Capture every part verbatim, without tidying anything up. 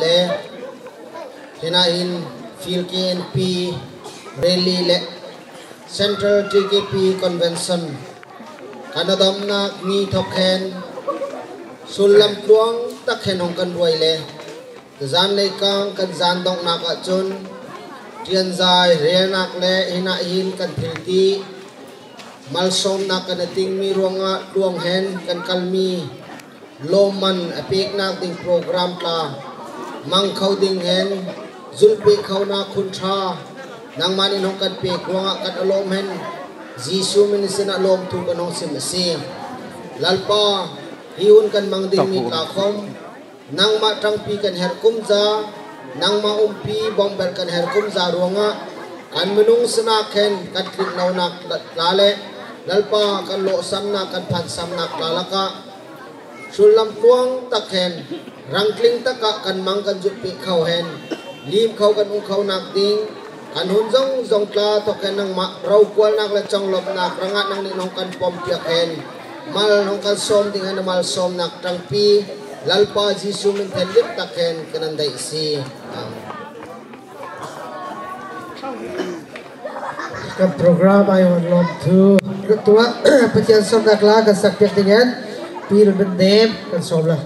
le, hinah hin Field K N P Rally leh Central T K P Convention kan a dawmhnâk ni thawk hen sullam tluang tak hen hawng kan ruai le, tuzân leikâng kan zân dawnghnâk ah chun ṭianzâi rêlnâk leh hinah hin kan thilti malsâwmnâk kan a ting mi ruangah tluang hen kan kal mi lâwmman a pêknâk ding program tla mang kho ding hen zulhpêk khonâk hun ṭha nangmah nih hawng kan pêk ruangah kan a lâwm hen Jisu min sinah lâwmthu kan hawng sim asi. Lalpa, hi hun kan mang ding mi tla khawm nangmah ṭangpi kan herh kumza, nangmah umpi bawmh belh kan herh kumza ruangah kan minung sinâk hen kan tlingh lonâk tla leh Lalpa, kan lawhsamnâk kan phansamnâk tla lakah sullam tluang tak hen rangtling tak ah kan mang kan zulhpêk kho hen lim kho kan um khonâk ding, kan hun zawzawng tla thawk hen nangmah rokualnâk leh chawnglâwmhnâk rangah nangnih hawng kan pawm piak hen mal hawng kan sâwm ding hen malsâwmnâk ṭangpi Lalpa Jisu min thenhlimh tak hen kan nan deih asi. Amen. Kan program ai hawng lâwmthu tuah Pathian sâwmnâk la kan sak piak ding hen Pi Run Myndem kan sâwm lai.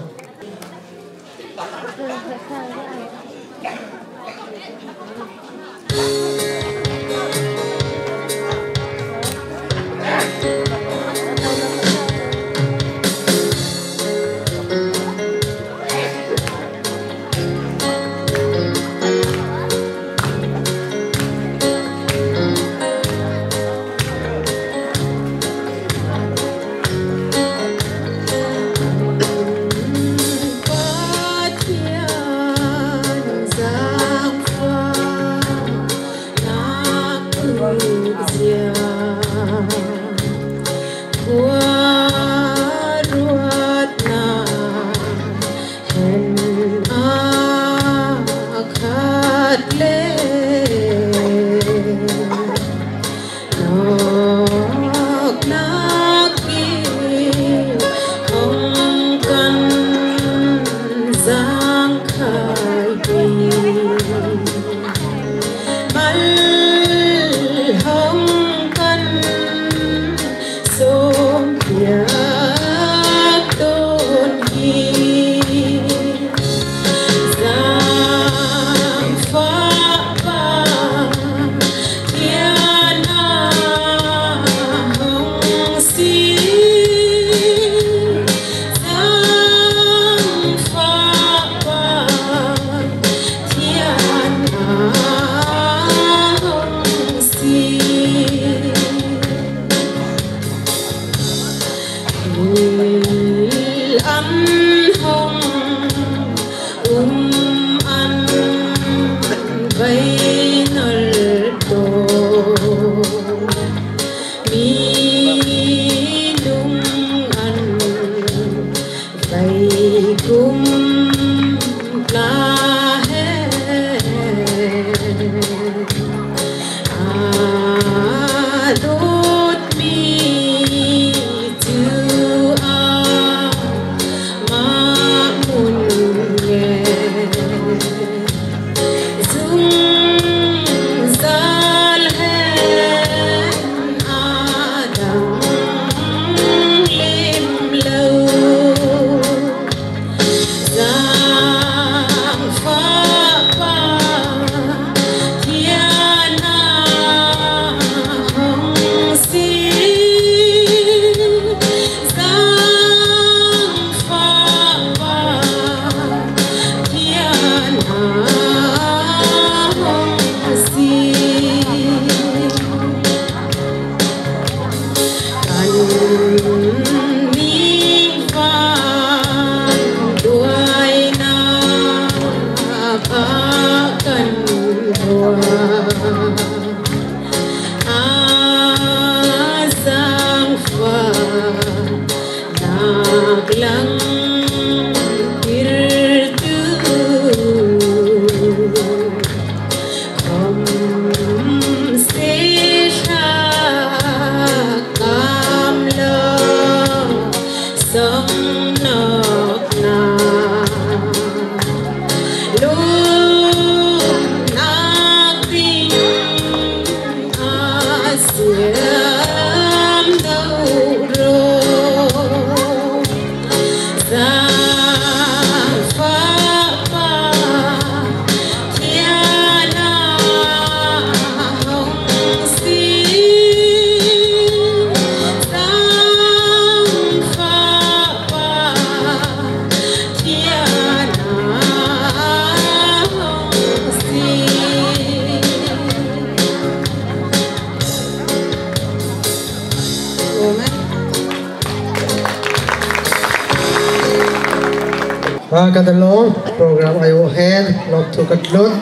Kan lâwm, program aiawh hen lâwmthu kan tlunh.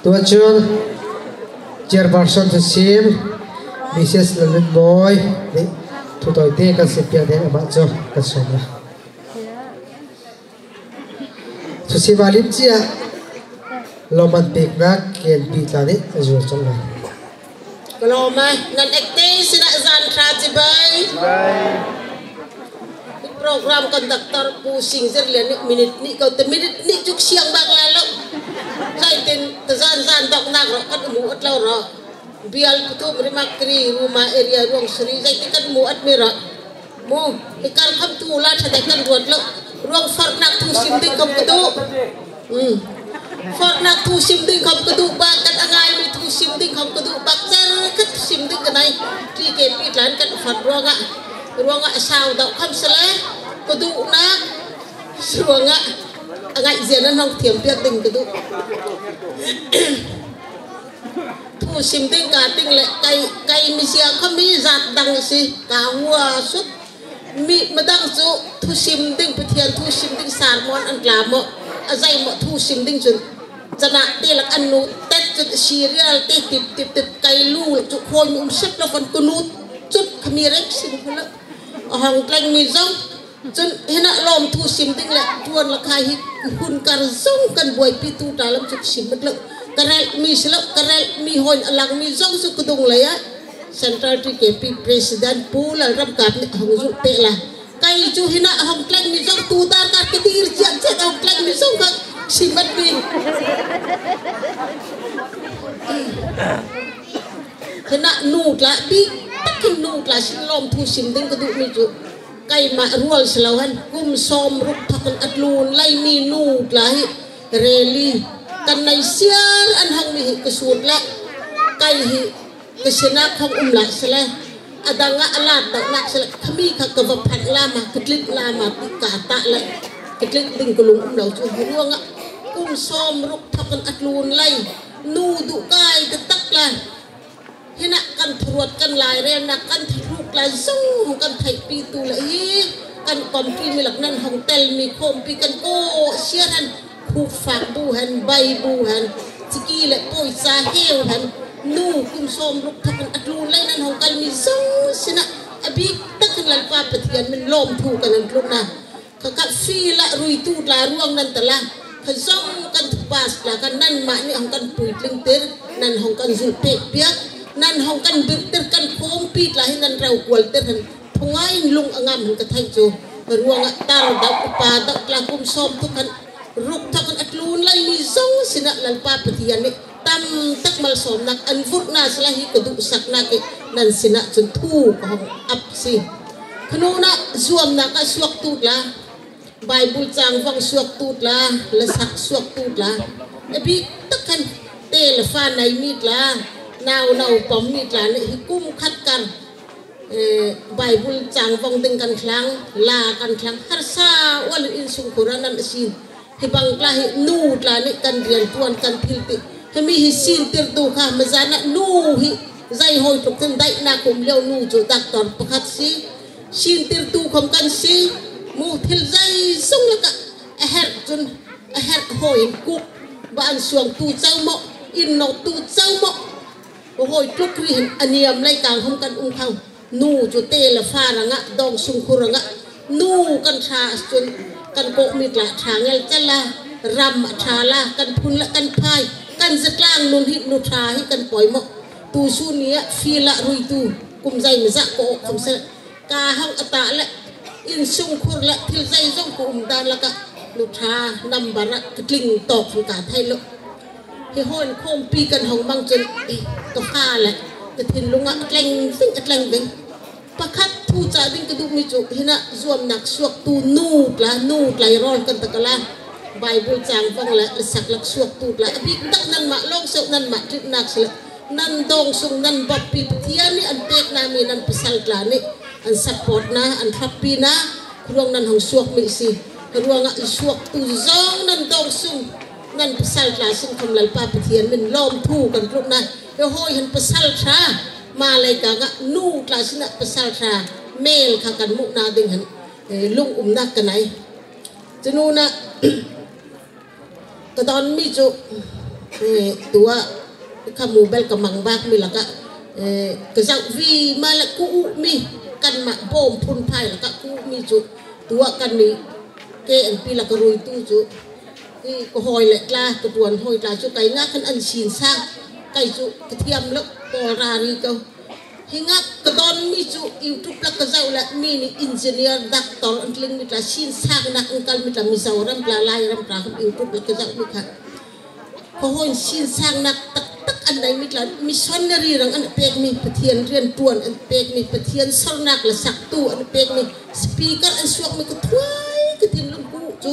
Tuah chun, Chairperson thusim, Mrs Lalminmawii nih thu tawite kan sim piak ding, amah chu kan sawm lai. Thusim a lim chiah lâwmman pêknâk K N P tla nih a zuar chawnh lai. Ka lâwm e, nan ektê sinah zân ṭha chibai. Program conductor Pu Singzirlian nih minute nih ko ti, minute nih chu ka siang bâk lai lo. Zeitin tuzân zân dawknâk rawh kan muh awt lo rawh. Bial pathum, Rimakri, Ruma area, Ruangsuri, zeitin kan muh awt mi rawh. Maw, hi kar khawm thu la ṭha dek kan ruat lo. Ruang farnâk thu sim ding khawm ka duh. Hmm. Farnâk thu sim ding khawm ka duh bâk, kan a ngâi mi thu sim ding khawm ka duh bâk, cherkhat sim ding ka nei. T K P tla hen kan far ruangah, ruangah a sau dauh khawmsele ka duhnâk ruangah a ngaihzia nan hawng thiam piak ding ka duh. Thu sim ding ka ting le kei, kei mizia khawm mi zât dang asi, ka hua sut. Mi madang chu thusim ding, Pathian thusim ding sermon an tla maw, a zei maw thusim ding chun chanah tê lak an nu tet chun serial tê tip tip tip, kei lu lak chu khâwi mi um sep lo fan ka nu chun kha mi rêk sim kho lo. A hawng tleng mi zawng chun hinah lâwmthu sim ding le tuan lak hai hi hun kar zawng kan buaipitu tla lam chu ka sim mat lo. Ka rêlh mi si lo, ka rêlh mi hâwi a lang mi zawng chu ka dung lei ah Central T K P President Pu Lalramkap nih hawng zulh pêk lai. Kei chu hinah hawng tleng mi zawng tu dâr kar ka dîr chiat chiat hawng tleng mi zawng kha sim mat mi. Hinah nu tla bîk tak hen nu tla sin lâwmthu sim ding ka duh mi chu keimah rual si lo hen kum sâwmruk thawk hen a tlûn lei mi nu tla hi rêli kan nei siar an hawng mi hi ka sût le kei hi ka sinâk hawng um lai sele, a dangah a lât dauhnâk sele, kha mi kha ka va phanh lam a, ka tlinh lam a ti ka tah le, ka tlinh ding ka lung um lo chu. Hi ruangah kum sâwmruk thawk hen a tlûn lei nu duh kei taktak le, hinah kan thuruat kan lâirêlnâk kan thuruk lai zawng hawng kan theihpitu le hi kan kawmpi mi lak nan hawng tel mi khawmpi kan kawh siar hen, khuk fâk bu hen, bai bu hen, chiki le pâwicha heu hen, nu kum sâwmruk thawk hen a tlûn lei nan hawng kal mi zawng sinah a bîk tak hen Lalpa Pathian min lâwmthu kan nan tlunh na. Kha kha field ah ruitu tla ruang nan ta la, kha zawng kan thupas tla kha nanmah nih hawng kan puitlingtir, nan hawng kan zulh pêk piak, nan hawng kan birhtir, kan khawmpi tla hi nan rokualtir hen thungâi lung a ngam hen ka theih chu. Ruangah tar dauh upa dauh tla kum sâwmthum hen ruk thawk hen a tlûn lei mi zawng sinah Lalpa Pathian nih tam tak malsâwmnâk an vurh na sele hi ka duhsaknâk hi nan sinah chun thu ka hawng ap si. Kha nûnah zuamnâk ah suaktu tla, Bible châng vawng suaktu tla, lasak suaktu tla, a bîk tak hen tê le fa nei mi tla, nau nau pawm mi tla nih hi kum khat kar Eh, Bible châng vawng ding kan thlâng, la kan thlâng, harsa ual in sungkhur ah nan a sîn. Hi bang tla hi nu tla nih kan rianṭuan kan thilti. Hi mi hi sîntirtu kha mazân ah nu hi zei hâwi tluk hen deihnâk um liau nu chu doctor pakhat si. Sîntirtu khawm kan si. Mu thil zeizawng lakah a herh chun a herh hâwi hen kuk ba an suangtu chau maw, in nawtu chau maw. Hâwi tluk rih hen a niam leikâng hawng kan um kho. Nu chu tê le fa rangah, dâwngsungkhur rangah nu kan ṭha chun kan kawhmi tla ṭha ngelchel la, ram a ṭha la, kan phun le kan phai, kan zatlang nun hi nu ṭha hi kan pawimawh. Tu sûn ni ah field ah ruitu kum zeimawzah ka awh khawmsele, ka hawng a tah le, insungkhur le thil zeizawng ka um dân lakah nu ṭha number ah ka tling tâwk hen ka theih lo. Hi hâwi hen khawmpi kan hawng mang chun ka fa le ka thinlung ah a tleng ving, a tleng ving. Pakhat thu chah ding ka duh mi chu hinah zuamnâk suaktu nu tla, nu tla râwl kan ta ka la. Bible châng vawng le lasak lak suaktu tla a bîk tak nanmah lâwngseuh nanmah tlitnâk sele, nan dâwngsung nan bawmpi Pathian nih an pêk na mi nan pasal tla nih an support na, an thlawppi na, kha ruang nan hawng suak mi si. Kha ruangah suaktu zawng nan dâwngsung nan pasal tla sin khawm Lalpa Pathian min lâwmthu kan tlunh na. Hi hâwi hen pasal ṭha, ma leikâng ah nu tla sinah pasal ṭha mêl kha kan muh na ding hen, eh, lungumnâk ka nei. Chu nûnah Ka dawn mi chu, eh, tuah, ka mobile ka mang bâk mi lakah, eh, ka zauh vima le ka uh mi, kanmah bâwm phun phai lakah ka uh mi chu, tuah kannih K N P lakah ruitu chu, eh, ka hâwi le tla, ka ṭuan hâwi tla chu, kei ngâk hen an sinsâng, kei chu ka thiam lo, pâwl rari ko. Hi ngâk ka dawn mi chu YouTube lakah ka zauh le mi nih engineer, doctor an tling mi tla, sinsâknâk an kal mi tla, Mizoram tla, Lairam tla, YouTube lakah ka zauh mi kha. Ka hâwi sinsâknâk taktak an nei mi tla, missionary rang an pêk mi, Pathian rianṭuan an pêk mi, Pathian sawrnâk la saktu an pêk mi, speaker an suak mi, ka thuai ka thinlung ka uh chu.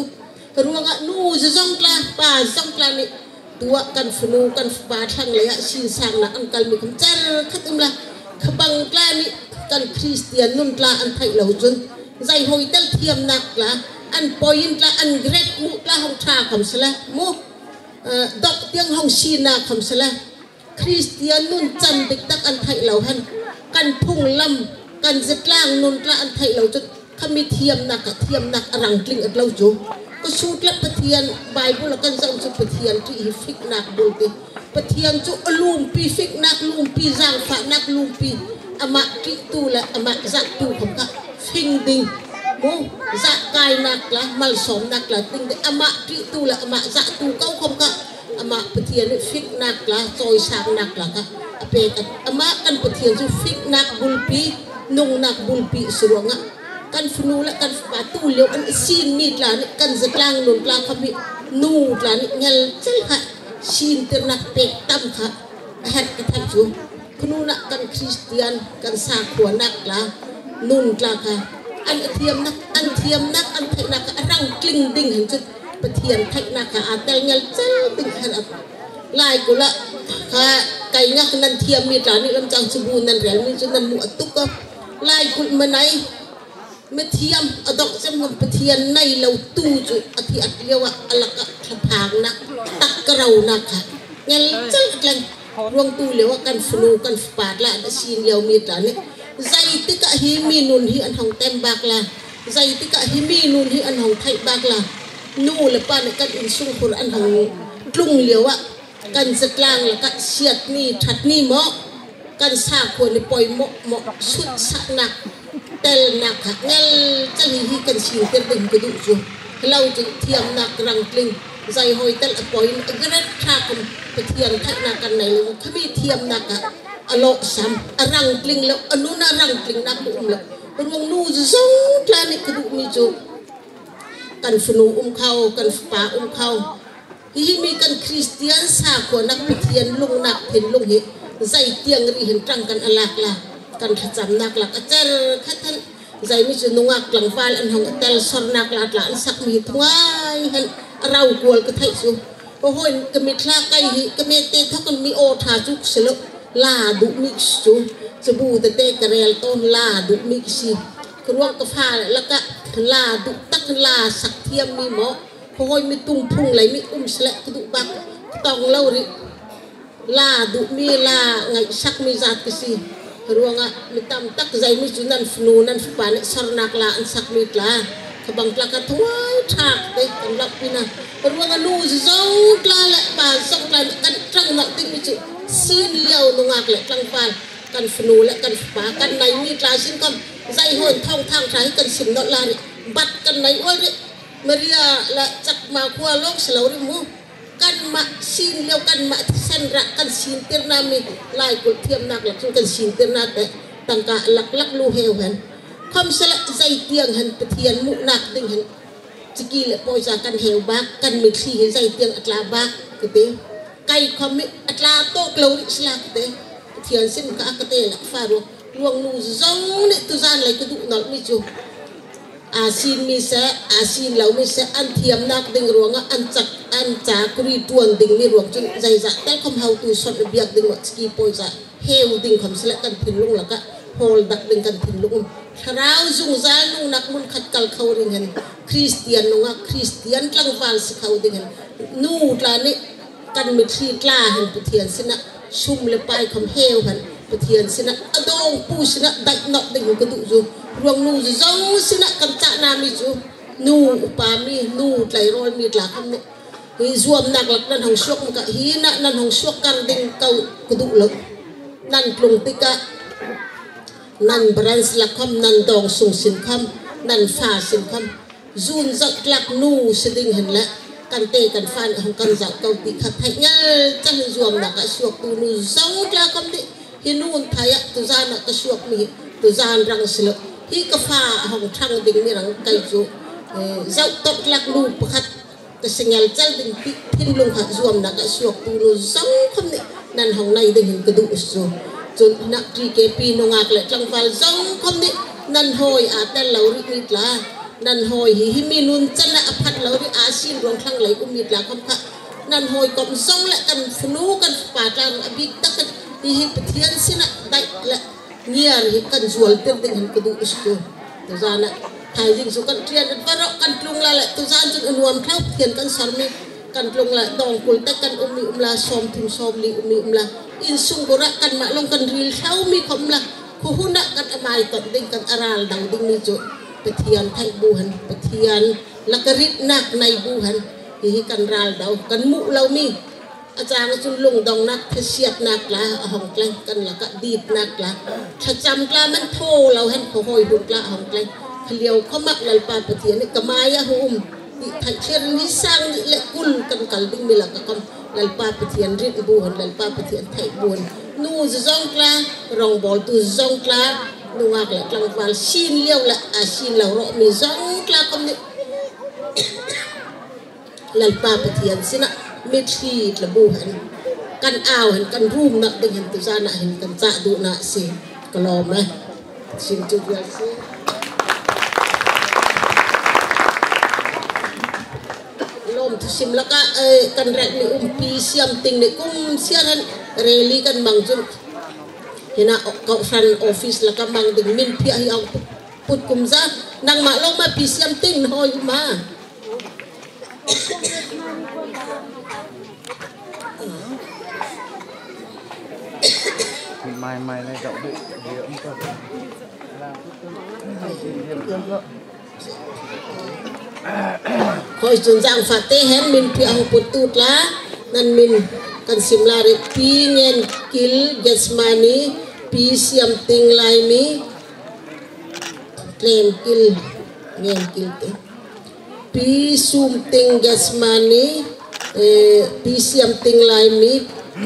Ka ruangah nu zawzawng tla, pa zawzawng tla nih, tuah kan fanu, kan fapa thlang lei ah sinsâknâk an kal mi khawm cherkhat um lai. Kha bang tla nih kan Kristian nun tla an theih lo chun, zei hâwi tel thiamnâk tla, an point tla, an grade muh tla hawng ṭha khawmsele, mu, eh, dawk tiang hawng si na khawmsele, Kristian nun chan dik tak an theih lo hen, kan phunglam, kan zatlang nun tla an theih lo chun, kha mi thiamnâk ah thiamnâk a rang tling awt lo chu. Ka sût le Pathian Bible ah kan zauh chu Pathian ṭih hi fiknâk bul ti. Pathian chu a lumpi, fiknâk lumpi, zangfahnâk lumpi. Amah ṭihtu le amah zahtu khawm kha fing ding. Mu, zahkâinâk la, malsâwmnâk la tling ding. Amah ṭihtu le amah zahtu ko khawm kha amah Pathian nih fiknâk la, chawisângnâk la kha a pêk. Amah kan Pathian chu fiknâk bulpi, nungnâk bulpi asi ruangah, kan fanu le kan fapa tuliau an sin mi tla nih, kan zatlang nun tla kha mi nu tla nih ngelchel kha sintirnâk pêk tam kha a herh ka theih chu. Khununah kan Kristian, kan sakhuanâk tla, nun tla kha an thiamnâk, an thiamnâk, an theihnâk kha a rang tling ding hen chu, Pathian theihnâk kha a tel ngelchel ding hen a. Laikulh ah kha kei ngâk nan thiam mi tla nih lamchâng chabu nan rêl mi chu nan muh a tuk ko. Laikulh ma nei, ma thiam a dawngh chem ngam, Pathian nei lo tu chu a thi awt liauah a lakah thlaphângnâk, tak ka ronâk kha ngelchel a tleng. Ruang tuliauah kan fanu, kan fapa tla, a sin liau mi tla nih, zei tikah hi mi nun hi an hawng tem bâk la, zei tikah hi mi nun hi an hawng theih bâk la, nu le pa nih kan insung khur an hawng tlung liauah, kan zatlang lakah siat ni, ṭhat ni maw, kan sakhua nih pawimawh mawh, sutsaknâk, telnâk kha ngelchel hi hi kan sintir ding ka duh chu. Hlo chun thiamnâk rang tling, zei hâwi tel a point, a grade ṭha khawm Pathian theihnâk kan nei lo, kha mi thiamnâk ah a lawhsam, a rang tling lo, a nun ah rang tlingnâk um lo. Ruang nu zawzawng tla nih ka duh mi chu, kan fanu um kho, kan fapa um kho. Hi hi mi kan Kristian sakhuanâk Pathian lungnâk thinlung hi zei tiang rih hen ṭang kan a lâk la, kan thlachamnâk lak a cherkhat hen. Zei mi chu nungâk tlangvâl an hawng a tel sawrnâk la tla an sak mi hi thungâi hen a rokual ka theih chu. Ka hâwi ka mitthla kei hi ka mê te thawk hen mi aw ṭha chu ka si lo. La duh mi ka si chu. Chabu tê tê ka rêl tâwn la duh mi ka si. Ka ruang ka fale lakah la duh tak la sak thiam mi maw, ka hâwi mi tum phung lei mi um sele ka duh bâk, ka tawng lo rih. La duh mi, la ngaihsak mi zât ka si. Ruangah mi tam tak zei mi chu nan fanu, nan fapa nih sawrnâk la an sak mi tla, kha bang tla kha thungâi ṭha ka tê kan lâwmh pi na. Ruangah nu zawzawng tla le pa zawzawng tla nih kan ṭang nawlh ding mi chu, sin liau nungâk le tlangvâl, kan fanu le kan fapa kan nei mi tla sin khawm, zei hâwi thâwngthâng ṭha hi kan sim nawlh la rih. Bat kan nei ual rih. Maria le Chakma khua lâwng si lo rih mu. Kanmah sin liau, kanmah thisen rah kan sintir na mi, laikulh thiamnâk lak chun kan sintir na tê, tangka a lak lak lu heu hen. Khawmsele zei tiang hen Pathian muhnâk ding hen chiki le pawisa kan heu bâk, kan mitthli hi zei tiang a tla bâk ka tê. Kei khawm mi a tla tâwk lo rih sela ka tê. Pathian sin kha ka tê lak fa ruang. Ruang nu zawzawng nih tuzân lei ka duh nawlh mi chu, a sin mi seh, a sin lo mi seh, an thiamnâk ding ruangah an chak, an chakri ṭuan ding mi ruang chun zeizah tel khawm hotu sawr a biak ding ruang chiki pawisa heu ding khawmsele kan thinlung lakah hâwl dak ding kan thinlung um. Thlarau zungzâl nungnâk mun khat kal kho ding hen, Kristian nungâk, Kristian tlangvâl si kho ding hen, nu tla nih kan mitthli tla hen Pathian sinah sum le pâi khawm heu hen Pathian sinah a dâwngpu sinah deih nawlh ding ka duh chu. Ruang nu zawzawng sinah kan chah na mi chu Nu upa mi, nu tleirawl mi tla khawm nih hi zuamnâk lak nan hawng suak mi kha, hi na nan hawng suak kar ding ko ka duh lo. Nan tlung tikah nan branch lak khawm, nan dâwngsung sinkhawm, nan fa sinkhawm, zûn zauh tlâk nu si ding hen leh kan tê kan fa nih hawng kan zauh ko ti kha theih ngelchel hen. Zuamnâk ah suaktu nu zawng tla khawm nih hi nu thai ah tuzân ah ka suak mi hi tuzân rang si lo. Hi ka fa hawng ṭhang ding mi rang kei chu, eh, zauh tawk tlâk nu pakhat ka si ngelchel ding ti thinlung kha zuamnâk ah suaktu nu zawng khawm nih nan hawng nei ding hen ka duh asi chu. Chun hi na TKP nungâk leh tlangvâl zawng khawm nih nan hâwi a tel lo rih mi tla, nan hâwi hi, hi mi nunchan ah a phat lo rih a, a sîn ruang thlang lei um mi tla khawm kha nan hâwi kawm zawng leh kan fanu kan fapa tla rang a bîk tak hen hi, hi Pathian sinah daih leh ngiar hi kan zualtir ding hen ka duh asi chu. Tuzân ah thaizing chu kan ṭian awt va rawh, kan tlung lai leh tuzân chun a nuam tho, Pathian kan sawr mi. Kan tlung lai dâwngkul tak kan um mi um lai, sâwmthum sâwmli um mi um lai, insung khur ah kanmah lâwng kan rîl tho mi khawm um lai, khu hun ah kan a mâi tawt ding, kan a râl do ding mi chu Pathian theih bu hen, Pathian lakah ritnâk nei bu hen. Hi hi kan râl do, kan muh lo mi a chang chun lungdongnâk, thasiatnâk tla a hawng tleng, kan lakah dîtnâk tla, thlacham tla man tho lo hen, khawhâwi hun tla a hawng tleng. Kha liau khawm ah Lalpa Pathian nih ka mâi ah hawng um ti theih thlir hen, hi sâng nih leh kul kan kal ding mi lakah khawm Lalpa Pathian rit bu hen, Lalpa Pathian theih bu hen. Nu zawzawng tla, rawngbâwltu zawzawng tla, nungâk leh tlangvâl, sîn liau leh a sîn lo rawh mi zawng tla khawm nih Lalpa Pathian sinah mitthli tla bu hen, kan âu hen, kan rûmnâk ding hen tuzân ah hin kan chah duh na asi. Ka lâwm e. Sim chu vial si. Lâwmthu sim lakah, eh, kan rêk mi um Pi Siam Ting nih kum siar hen rally kan mang chun, hi na Kohhran office lakah mang ding min phiah hi a hawng put kum za. Nangmah lâwng ma Pi Siam Ting na hâwi ma? Hâwi chun zangfah tê hen min phiah hawng puttu tla nan min kan sim lai rih. Pi Ngenkil Gethsemani, Pi Siam Ting Laimi, Tlemkil Ngenkil tê. Pi Sum Ting Gethsemani, eh, Pi Siam Ting Laimi,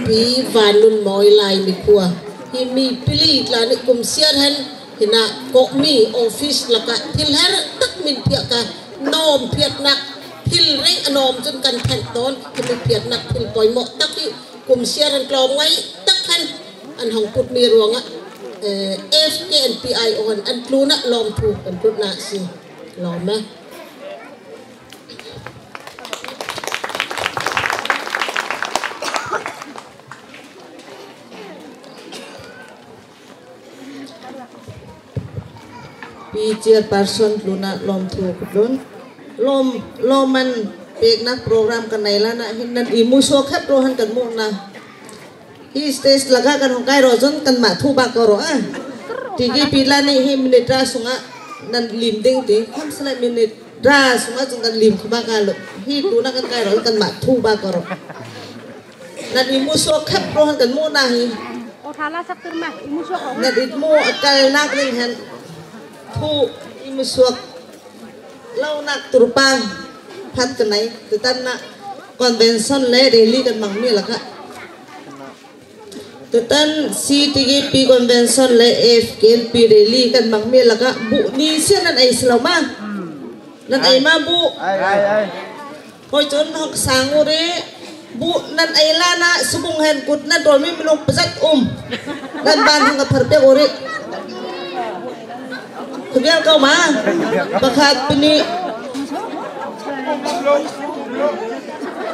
Pi Vannunmawi Laimi khua. Hi mi pali tla nih kum siar hen hi na kawhmi office lakah thil her tak min phiah kha, nâwm phiatnâk thil rêng a nâwm chun kan thenh tâwn. Hi mi phiatnâk thil pawimawh tak hi kum siar hen tlâwmngai tak hen an hawng put mi ruangah, eh, F K N P I O hen an tlûnah lâwmthu kan tlût na asi. Lâwm e. Pi Chairperson tlûnah lâwmthu ka tlun. Lâwm, lâwmman pêknâk program kan nei lai na hin nan imu suak khep rawh hen kan muh na. Hi stage lakah kan hawng kai rawh chun kanmah thu bâk ko rawh a. TKP tla nih hi minute ra sungah nan lîm ding ti. Khawmsele minute ra sungah chun kan lîm kho bâk a lo. Hi tuna kan kai rawh chun kanmah thu bâk ko rawh. Nan imu suak khep rawh hen kan muh na hi. Nan imu a kalnâk ding hen thu imu suak lonâk turpang phat kan nei. Tutan na convention leh rally kan mang mi lakah, tutan C TKP convention leh F K N P rally kan mang mi lakah buh ni siar nan ei si lo ma? Nan ei ma buh? Hâwi chun hawng sâng u rih. Buh nan ei lai na, subung hen kut nan râwl mi minung pazat um. Nan bân hawng ka phar pêk u rih. Khuamial ko ma? Pakhat, panih.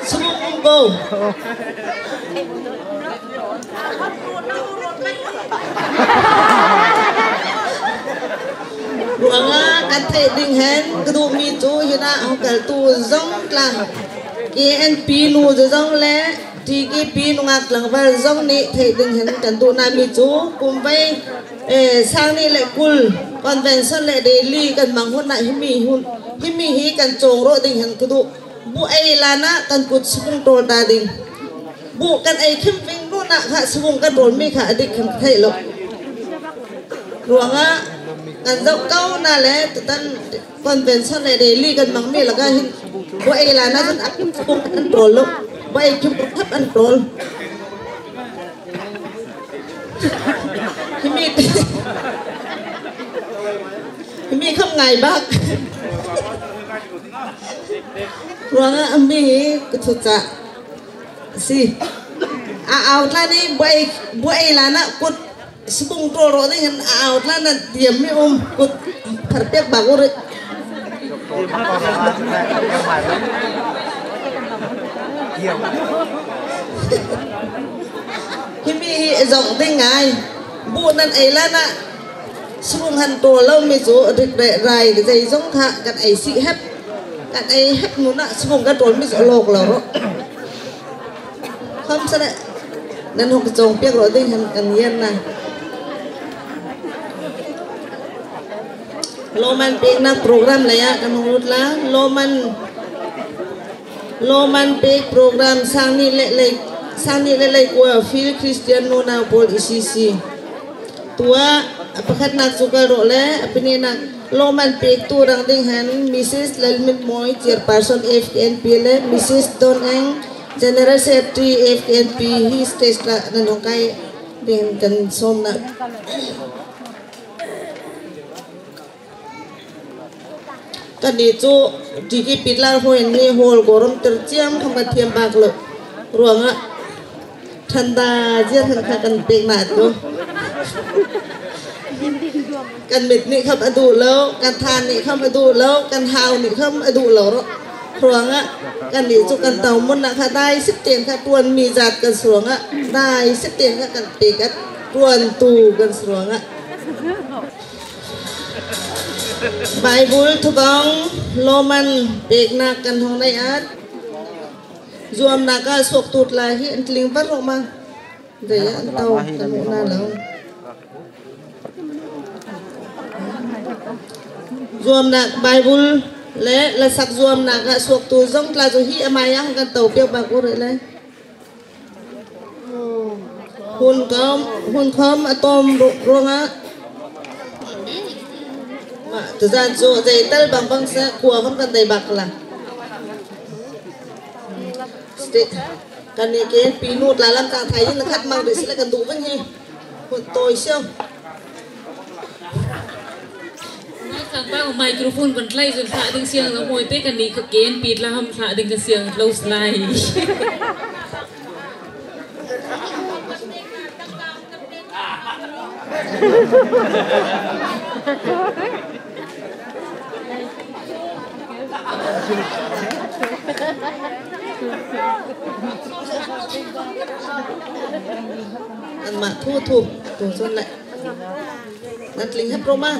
Subung um ko. Ruangah kan theih ding hen ka duh mi chu hi na hawng kaltu zawng tla, K N P nu zawzawng leh TKP nungâk tlangvâl zawng nih theih ding hen kan duh na mi chu kum vei Eh, sâng nih leh kul convention leh rally kan mang hun ah himi hun, himi hi kan châwng rawh ding hen ka duh. Bu ei lân ah kan kut sibung ṭâwl ta ding. Bu kan ei khim ving nûnah kha sibung kan ṭâwl mi kha a dik hen ka theih lo. Ruangah kan zauh ko na le tutan convention leh rally kan mang mi lakah hin bu ei lân ah chun a khim sibung an ṭâwl lo. Bu ei khim bu khap an ṭâwl. Himi, himi kham ngâi bâk. Ruangah himi hi ka thuchah asi. A âu tla nih bu ei, bu ei lân ah kut sibung ṭâwl rawh ding hen a âu tla nih tiam mi um kut phar pêk bâk u rih. Himi hi a zawng ding ngâi. Bu nan ei lân ah sibung han ṭâwl lo mi chu rik reh râi zeizawng kha kan ei sih hep. Kan ei hep nûnah sibung kan ṭâwl mi chu a lâwk lo rawh. Khawmsele nan hawng ka châwng piak rawh ding hen kan ngian na. Lawmman pêknâk program lei ah kan hawng lût lai. Lawmman, lawmman pêk program sâng nih leh lei, sâng nih leh leikua Phil Christian Nunau Pâwl E C C. Tuah a pakhatnâk chu kal rawh le a panihnâk lawmman pêktu rang ding hen Mrs Lalminmoi, Chairperson F K N P leh Mrs Don Eng, General Secretary F K N P hi stage ah nan hawng kâi ding hen kan sâwm na. Kannih chu D K Pitlar hâwi hen hi hâwl kawr awmter chiam khawm kan thiam bâk lo. Ruangah thanda ziar hen kha kan pêk na chu. Kan mit nih khawm a duh lo, kan than nih khawm a duh lo, kan hâu nih khawm a duh lo rawh. Ruangah kannih chu kan to mun ah kha dâi sip tê hen kha ṭuan mi zât kan si ruangah, dâi sip tê hen kha kan pêk ah ṭuantu kan si ruangah. Baibal thubang lawmman pêknâk kan hawng nei ah, zuamnâk ah suaktu tla hi an tling var rawh ma. Zei ah an to kan muh na lo. Zuamnâk Baibal leh lasak zuamnâk ah suaktu zawng tla chu hi a mâi ah kan to piak bâk u rih le. Hun khawm, hun khawm a tâwm ru-, ruangah. Mah, tuzân chu zei tal bangbang seh, khua khawm kan dei bâk la. Sti-, kannih K N P nu tla lam chang thai in la khat mang rih sele kan duh vang hi. Hun tâwi siau. Ngai chang bang microphone kan tlai zun thlah ding siang lo mawi te kannih kha K N P tla ham thlah ding kan siang lo slai. Anmah thu thu tu sun le. Nan tling hep rawh ma.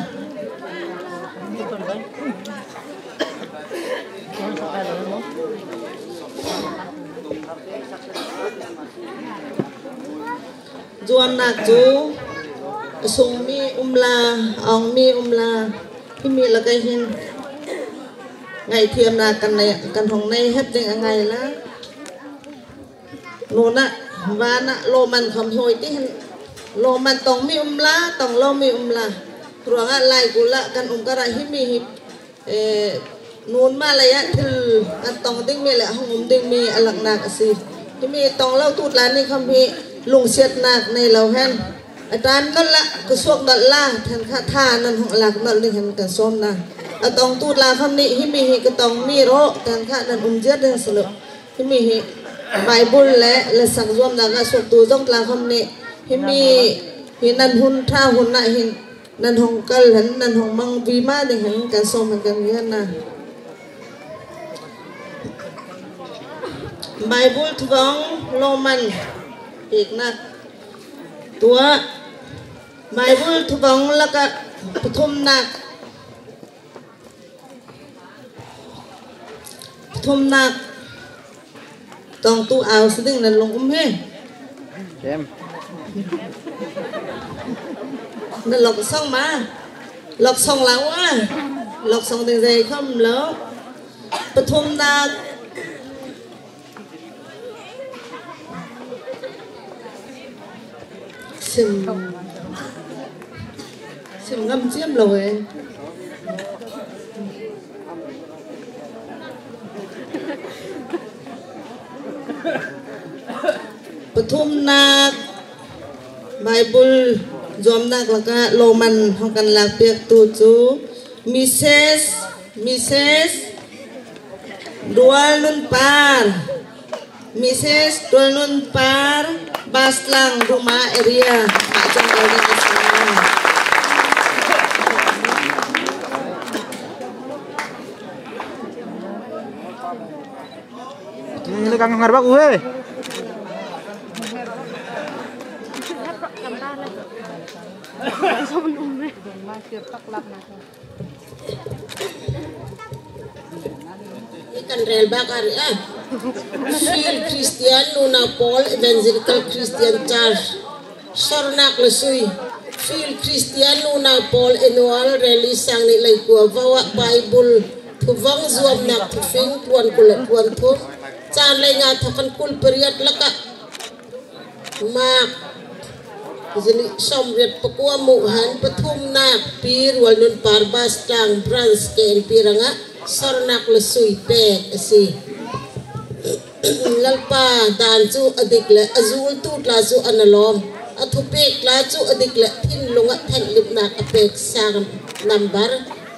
Zuamnâk chu a sung mi um la, a awng mi um la, himi lakah hin ngaihthiamnâk kan nei, kan hawng nei hep ding a ngâi la. Nûnah vân ah lawmman khawm hâwi ti hen, lawmman tawng mi um la, tawng lo mi um la. Ruangah laikulh ah kan um karah himi hi, eh, nûn ma lei ah thil kan tawng ding mi leh hawng um ding mi a laknâk asi. Himi tawng lo tu tla nih khawm hi lungsiatnâk nei lo hen. A ṭâm nawlh la, ka suak nawlh la, then kha tha nan hawng lâk nawlh ding hen kan sâwm na. A tawngtu tla khawm nih himi hi ka tawng mi rawh, then kha nan um ziar ding si lo. Himi hi Baibal leh lasak zuamnâk ah suaktu zawng tla khawm nih himi hi nan hun ṭha hun ah hin nan hawng kal hen, nan hawng mang vima ding hen kan sâwm hen kan ngian na. Baibal thubang lawmman pêknâk. Tuah Baibal thubang lakah pathumnâk, pathumnâk tawngtu âu si ding nan lung um he. Ṭem. Na lawksawng ma. Lawksawng lang ua. Lawksawng ding zei khawm lo. Pathumnâk. Sim. Sim ngam chiam lo e. Pathumnâk Bible zuamnâk lakah lâwmman hawng kan lâkpiaktu chu Mrs, Mrs Dualnunpar. Mrs Dualnunpar, Bastlang, Ruma area. Mah chang lo ding a si. Ni le kang ngar bak u he. Kan rel bak ari ah. Field Christian Nunau Pawl Evangelical Christian Church. Sawrnâk lasui. Field Christian Nunau Pawl Annual Rally sâng nih leikua vawah Bible thuvawng zuamnâk thufing tluan kul leh tluan thum. Chân leinga thawk hen kul pariat lakah. Mâk zinih sâwmriat pakua muh hen pathumnâk Pi Rualnunpar Bastlang Branch K N P rangah sawrnâk lasui pêk asi. Lalpa dân chu a dik le a zultu tla chu a na lâwm. A thupêk tla chu a dik le thinlung ah thenhlimhnâk a pêk sâng number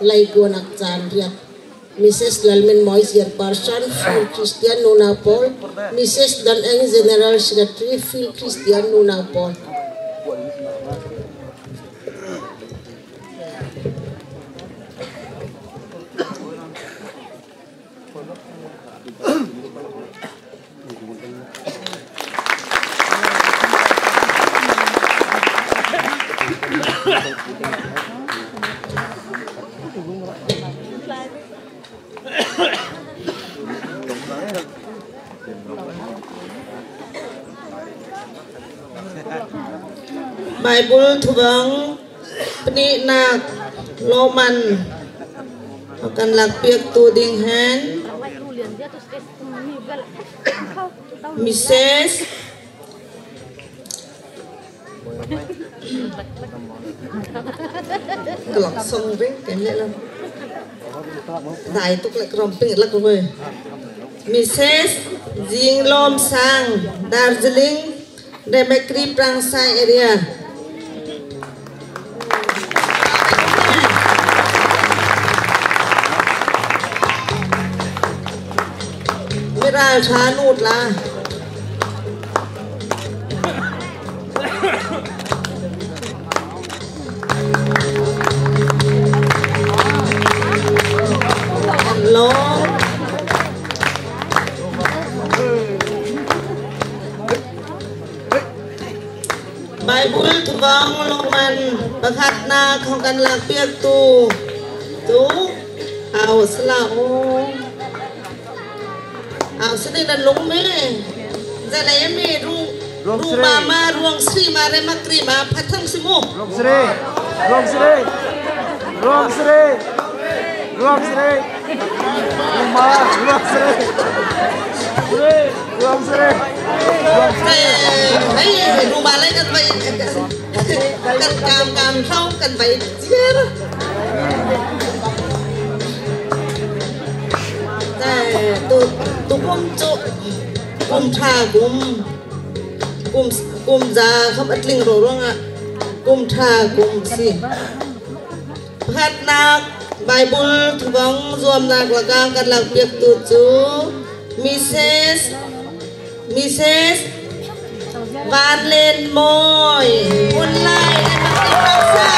leikuanâk chân riat. Mrs Lalminmoi, Chairperson, Field Christian Nunau Pawl, Mrs Don Eng, General Secretary, Field Christian Nunau Pawl. Bible thubang panihnâk lâwmman kan lâkpiaktu ding hen Mrs Ka lak sawng veng kan leh lo. Dai tuk leh ka rawm ping lak lo e. Mrs Zinglawmsang, Darjeeling, Remakri Prangsai area. Miral ṭha nu tla. Hello. Bible thubang lâwmman pakhatnâk hawng kan lâkpiaktu chu, au sala o. Au sini nan lung me. Zalai me ru, Ruang Sri. Ruma ma, Ruang Sri ma, Remakri ma, phathang simu. Ruang Sri. Ruang Sri. Ruang Sri. Ruang Sri. Ruma, Ruang Sri. Ruang Sri. Ruang Sri. Hei, hei, Ruma lai kan bai. Kan kam kam hrâu kan bai chiar. Tê, tu, tu kum chu, kum ṭha kum, kum, kum za khawm a tling rawh ruangah, kum ṭha kum si. Pakhatnâk Bible thubang zuamnâk lakah kan lâkpiaktu chu Mrs, Mrs Vanlenmoi. Hun lai le pakhat paksa.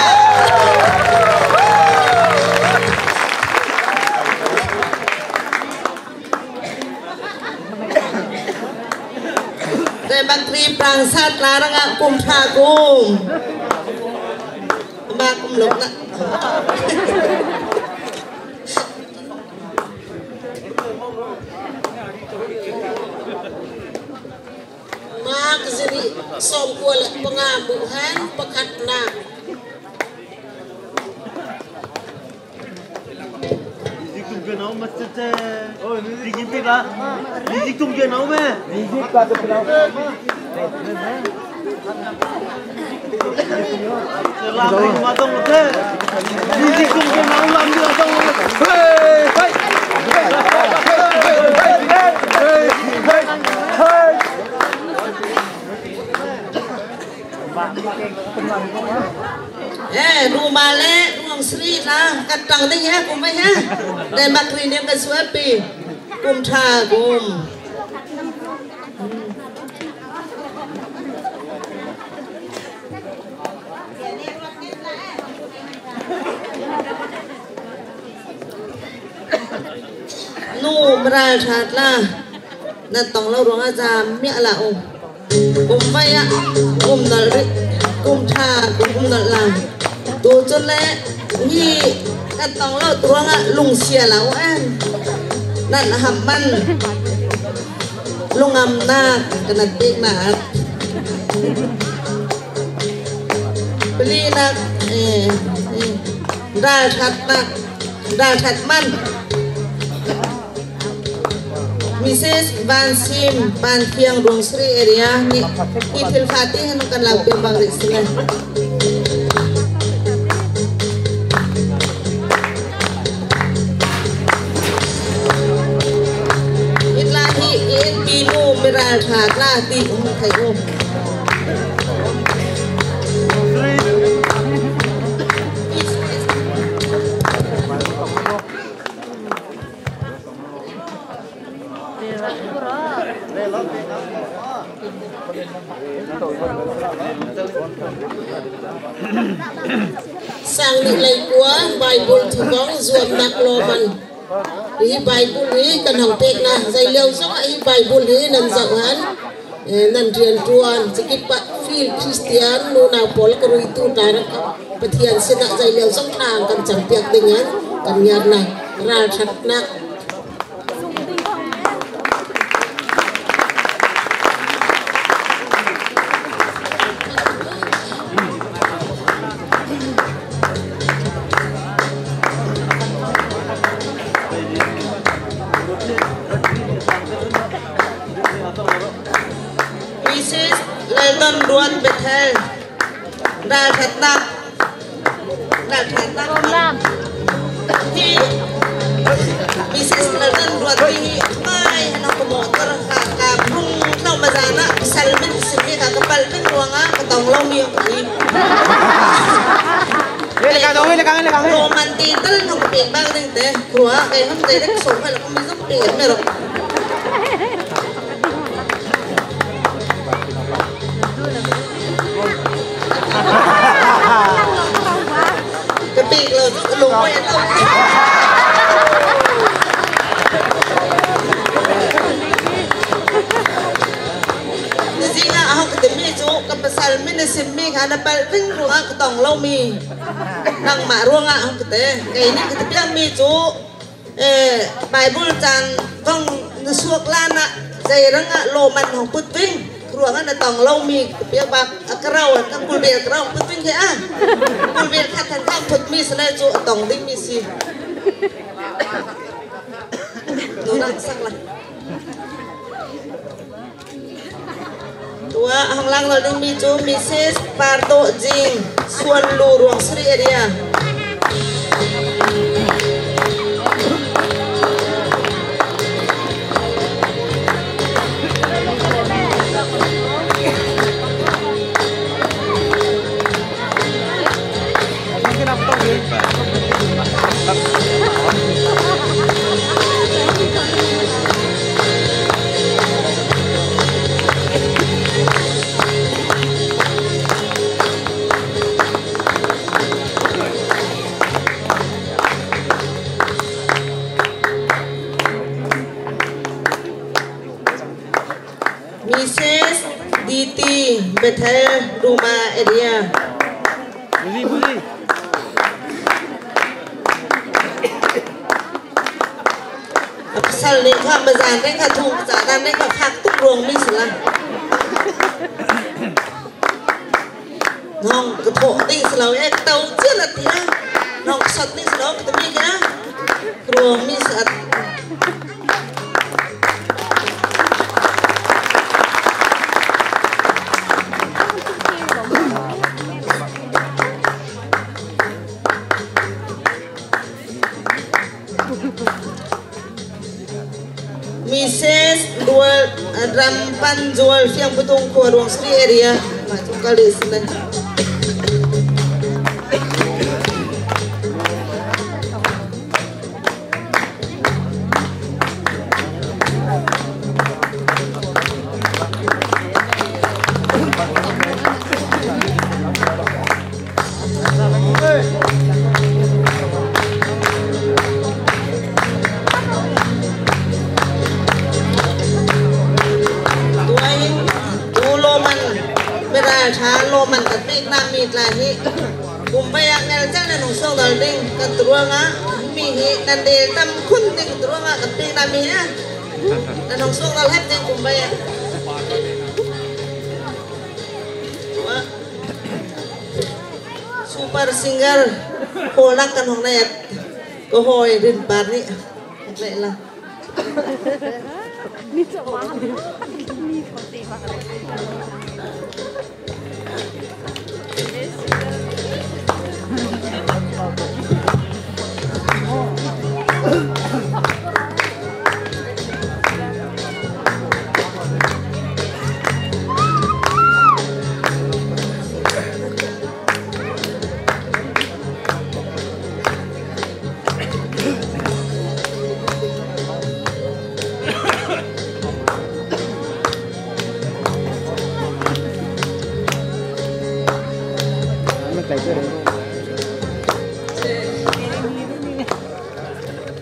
Remakri Prangsai tla rangah kum ṭha kum. Ba kum lok na. Mâk zinih sâwmkua leh panga muh hen pakhatnâk. Eh, nu ma le, nu ang sri la, kan tang ding he, kum he. Dei mak ri ning kan suai pi. Kum tha, kum. Nu, mral that la. Nan tawng lo ruangah zam miah la u. Kum vei ah, kum nolh ri, kum tha, kum nolh la. Tu chun le, hi, kan tawng lo ruangah lungsia la u en. Nan ham man. Lungngamnâk, kan nan pêknâk. Plinâk, eh, eh, ralthatnâk, ralthat man. Mrs Van Sim, Panthiang, Rungsri area, ni, ni thil fati han kan lau pêk bang ri sila. Itla hi, in binu miral tha tla ti um thei um. Sang nih leikua, Baibul thubang zuamnâk lâwmman. Hi Baibul hi kan hawng pêk na, zei liau zawngah hi Baibul hi nan zauh hen, eh, nan rianṭuan, chikipah field Kristian nunau pawl ka ruitu tla rak Pathian sinah zei liau zawng tla kan champiak ding hen kan ngiar na, ralṭhatnâk. Mrs Lalton Ruat, Bethel. Ralṭhatnâk. Ralṭhatnâk. Hi Mrs Lalton Ruat hi, mai, hana ko motor ka, ka bung tlau mazana, salmin simi ka, ka palping ruangah ka tawng lo mi hi. Lawmman ti tal hawng pêk bâk ding te, ruah kei hawng te dek sawm hal ko mi zuk pêk mi rawh. Ka pêk lo, lung pawh en lo. Nizing ah hawng ka ti mi chu, ka pasal mi na sim mi kha na palping ruangah ka tawng lo mi. Nangmah ruangah hawng ka ti, kei nih ka ti piak mi chu. Eh, Baibul chân vawng na suak lânah, zei rangah lawmman hawng put ving, ruangah na tawng lo mi, ka piak bâk, a ka rau, ka kulbel ka rau put ving he a. Kulbel khat hen ka put mi sele chu a tawng ding mi si. Nunah sak la. Tuah hawng lang lo ding mi chu Mrs Pardo Jing, Suanlu, Ruangsri area. Mrs D T, Bethel, Ruma area. A pasal nih kha mazan nih kha thung ka chah dan nih kha khak tuk ruang mi si la. Nang ka thawh ding si lo e, ka tau chian a ti a. Nang ka sat ding si lo, ka ti mi ka. Ka Tuang mi sat. Misis Dual, Rampan Dual, Fiang Putung, Khua Ruang Sri area. Mah chung kal dih seh. Tuain, tu lawmman, Mara ṭha lawmman kan pêk na mi tla hi. Kum pei ah ngelchel nan hawng suangdawlh ding kan ti ruangah mi hi nan dêl tam khun ding ti ruangah kan pêk na mi hi. Nan hawng suangdawlh hep ding kum pei ah. Super singer, hawlnâk kan hawng nei. Ka hâwi rin par nih. Hawng nei la.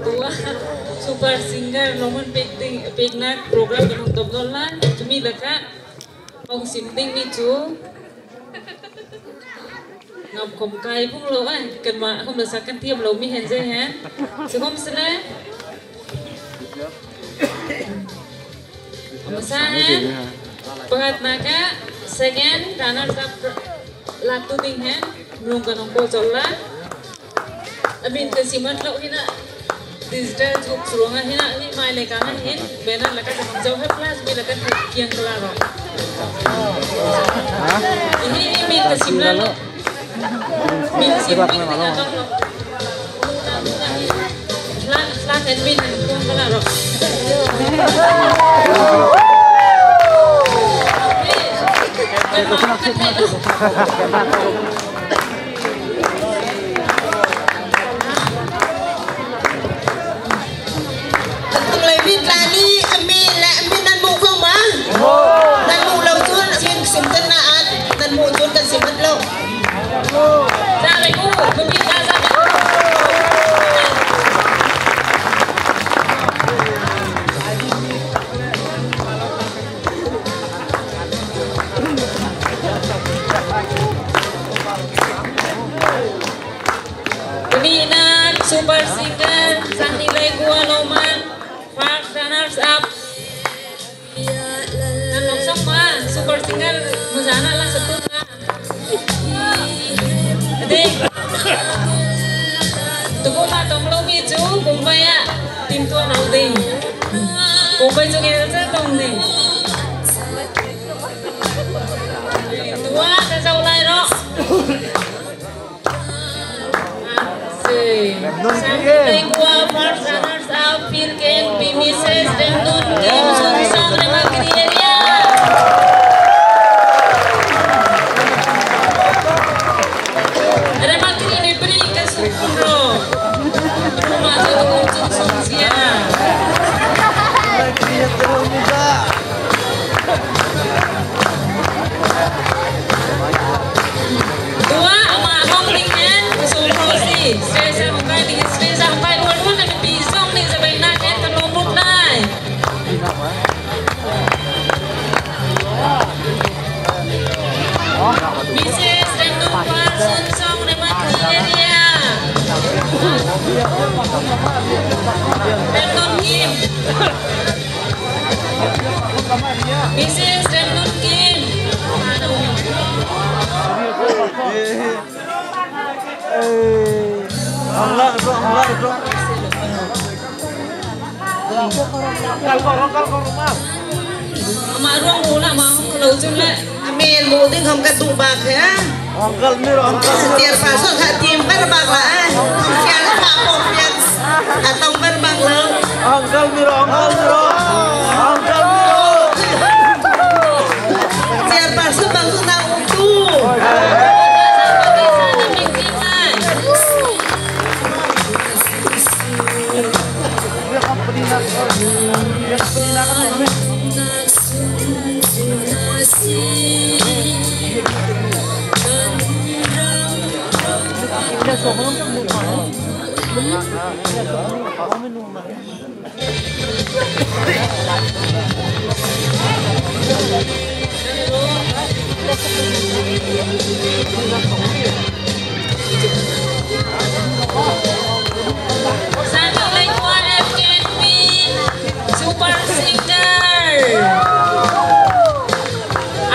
Tuah, super singer lawmman pêk ding, pêknâk program kan hawng dawp dawr lai, chu mi lakah hawng sim ding mi chu. Ngam khawm kai phung lo, eh, kanmah khawm lasak kan thiam lo mi hen zei hen. Chu khawmsele. Masa hen. Pakhatnâk ah second runner up lâktu ding hen. Lung kan hawng ko chawlh lai. A min kan sim awt lo hinah. Digital chu ruangah hinah, hi mâi leikâng ah hin, banner lakah kan hawng zauh hep lai, mi lakah kan kiang kala rawh. Hi, hi min kan sim lai lo. Min sim min kan zauh lo. Hla, hla kan min kan kiang kala rawh. Kan hawng kan theih lo. Kan tung lei mi tla nih, a mi leh a mi nan muh ko ma? Nan muh lo chun, a min sim kan na at, nan muh chun kan sim awt lo. Za lei ku, mi pi ka za lei ku. Nihnâk super singer, Sangni Leigual Lawmman, first runners up. Nan lawng sawk ma, super singer, muzanah la satu ma. Ding. Tukum ah tawng lo mi chu, kum pei ah, timhtuah nâk ding. Kum pei chu ngelchel tawng ding. Tuah, ka zauh lai rawh. Sangni Leigual first runners up, Pirkeng, Misis Remnun Kim, Sunsawng, Remakri area. Remakri ni bri ka sukun rawh. Ruma tu tu tu tu sia. Tuah, amah hawng ding hen, sawm rawh si. Stage ah hawng kai ding, stage ah hawng kai rual rual nan pi zawng nih zabainâk hen kan lawm ruk lai. Misis Remnun Kuar, Sunsawng, Remakri area. Remnun Kim. Misis Remnun Kim. Amah ruang bu lah, amah hawng lo chun le. A men muh ding khawm ka duh bâk he. Hawng kal mi rawh, hawng kal mi rawh. Tiar pasal kha tim ber bâk lah, eh. Tiar kha pawm piak. A tawng ber bâk lo. Hawng kal mi rawh, hawng kal mi rawh. Hawng kal mi rawh. Tiar pasal bâk tu na um tu. Sangin lei kua F K N P Super Singer.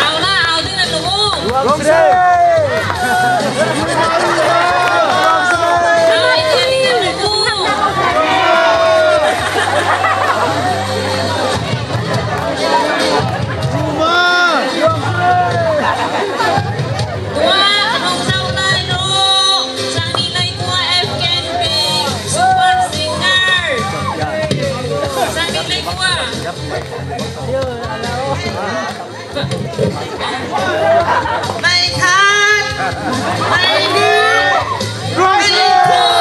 Au lah, au ding nan lung u. Au, i tiar i tiar lung u. Tuah, nung sau lai rawh. Sangin lei kua F K N P Super Singer. Sangin lei kua. Mei khat, mei nih, mei thum.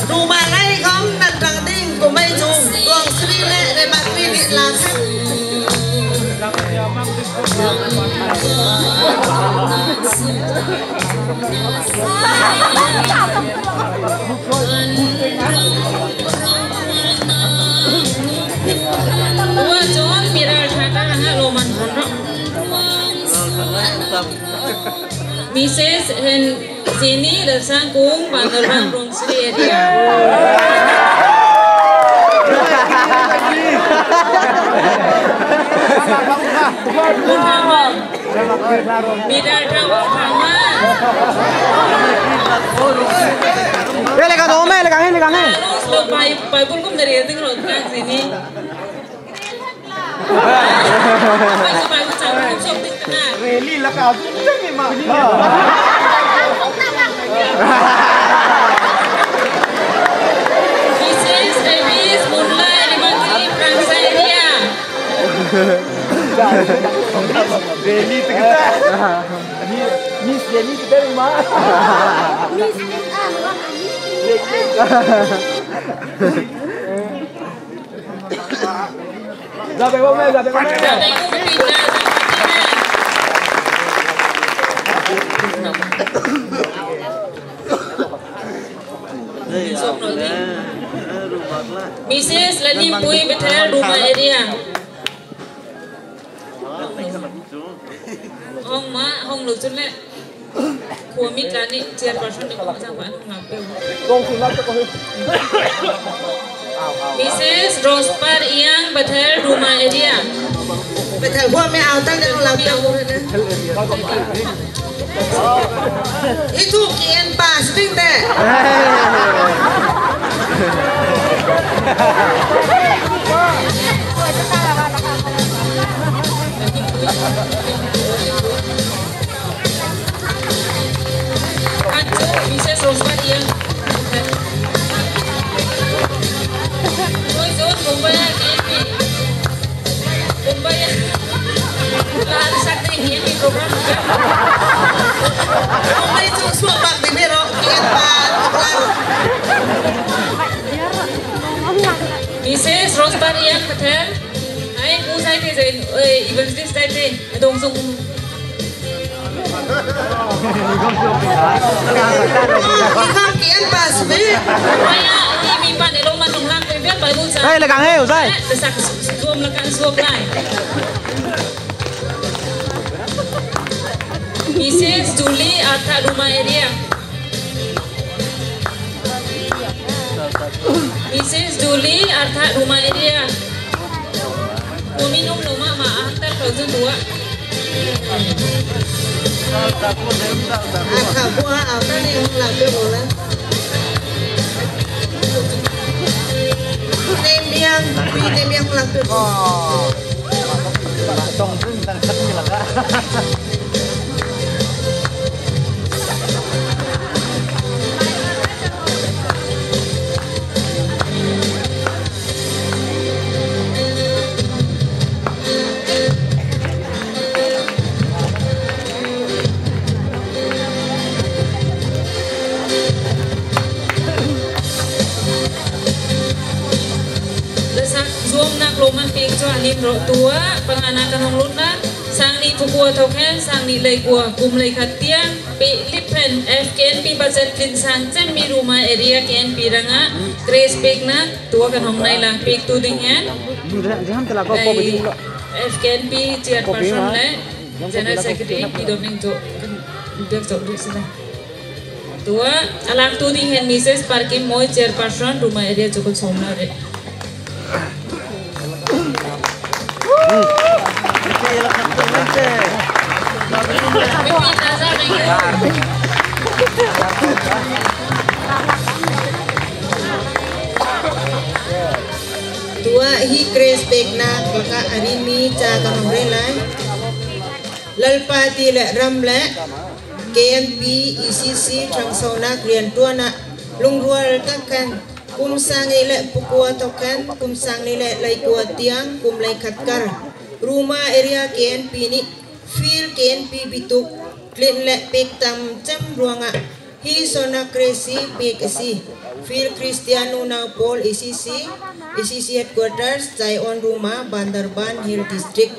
Numa lei khawm nan tang ding ko mei chu, ruang sri le le mak ni ni la. Ua chun mi ralṭha ta hana lo man hon rawh. Missus Hen Jenny Lalsangkung, Bandarban Rungsri area. Medal thang thang ma. Eh, lekha dawm e, lekha he, lekha he. Lo pai, pai bul kum dari ding lo thang sini. Pai, pai, pai, pai, pai, pai. Rally lakah a bung thang ni ma. Missus Davis, Munlai, Limangkiri, Prangsai area. Delhi tu kita. Miss Delhi kita ni ma. Miss M A, Miss. Zabek bawm e, zabek bawm e. Missus Lalnimpui Bethel, Ruma area. Hawng ma, hawng lo chun le. Khua mi tla nih chairperson nih kawng chang pah nung lam peuh. Missus Rosepar Iang, Bethel, Ruma area. Bethel khua mi au tang nung lam peuh. Itu ki en pas ding de. Kan chu, Missus Rosebud Iang. Oi, zon, Mumbai ah, K P. Mumbai ah. Kan sak ding, K P program. Mumbai chu suak bâk ding hi rawh, K P. Missus Rose Parian Patel, ai, Pu Zaite Zain, eh, Evangelist Zaite, dong sung. Ikam kian pas bi. Ai, ah, ini mi pan elong man nong lang pe biar Bible sa. Hei, lekang hei, Uzai. Eh, desak suam lekang suam lai. Missus Julie Artha Ruma area. Missus Julie Artha Ruma area. Kua mi nung luma ma a tak kau tu dua. Artha kua a tak ni hong la pe bola. Nêm biang, nêm biang hong la pe bola. Lasak zuamnâk lâwmman pêk chu a lim rawh. Tuah panganâk kan hawng lutnâk. Sâng nih pakua thawk hen sâng nih leikua kum leikhat tiang pêh lip hen F K N P budget tlinh sâng chem mi Ruma area K N P rangah grace pêknâk tuah kan hawng nei lai. Pêktu ding hen F K N P chairperson leh general secretary Pi Dawt Ning chu kan pêk chawk dih si lai. Tuah a lâktu ding hen Missus Parkim Moi, chairperson Ruma area chu kan sawm lai rih. Tuah hi grace pêknâk lakah a ri mi cha kan hawng rêl lai. Lalpa ti leh ram leh K N P E C C ṭhangsohnâk rianṭuan ah lungrual tak hen kum sâng nih leh pakua thawk hen kum sâng nih leh leikua tiang kum leikhat kar Ruma area K N P nih Field K N P bituk tlinh leh pêk tam chem ruangah hi sawrnâk grace pêk asi. Field Christian Unau Pawl E C C, E C C Headquarters, Zion Ruma, Bandarban Hill District.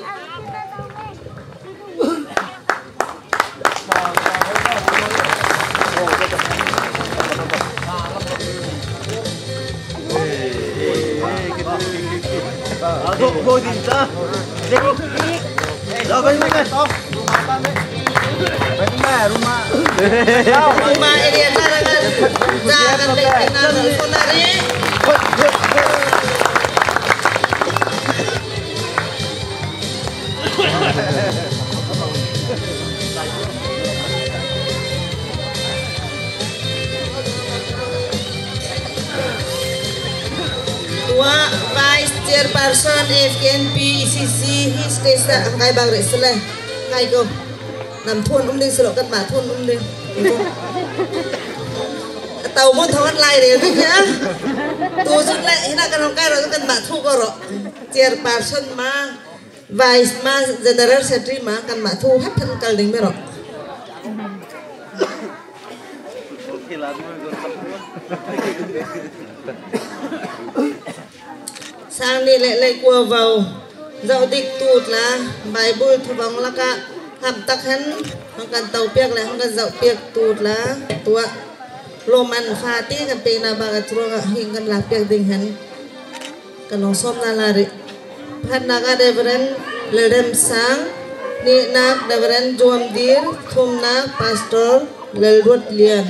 Ruma area na rangan. Za kan leh tina na sonari. Tuah Vice Chairperson F K N P E C C hi stage ah hawng kai bâk rih sele. Kai ko. Nam thun um ding sele, kanmah thun um ding. A tau mo thawk lai rih ding ya. Tu sut le hina kan hawng kai rawh kanmah thu ko rawh. Chairperson ma. Vice ma, General Secretary ma, kanmah thu hep hen kal ding mi rawh. Sâng nih leh leikua vau zauh dik tu tla, Bible thubang lakah hamh tak hen hawng kan to piak leh hawng kan zauh piak tu tla, tuah lâwmman fa ti kan pêk na bâk a churang ah hin kan lâk piak ding hen. Kan hawng sawm na lai rih. Pakhatnâk ah Reverend Lalremsang, nihnâk Reverend Zuamdir, thumnâk Pastor Lalruatlian.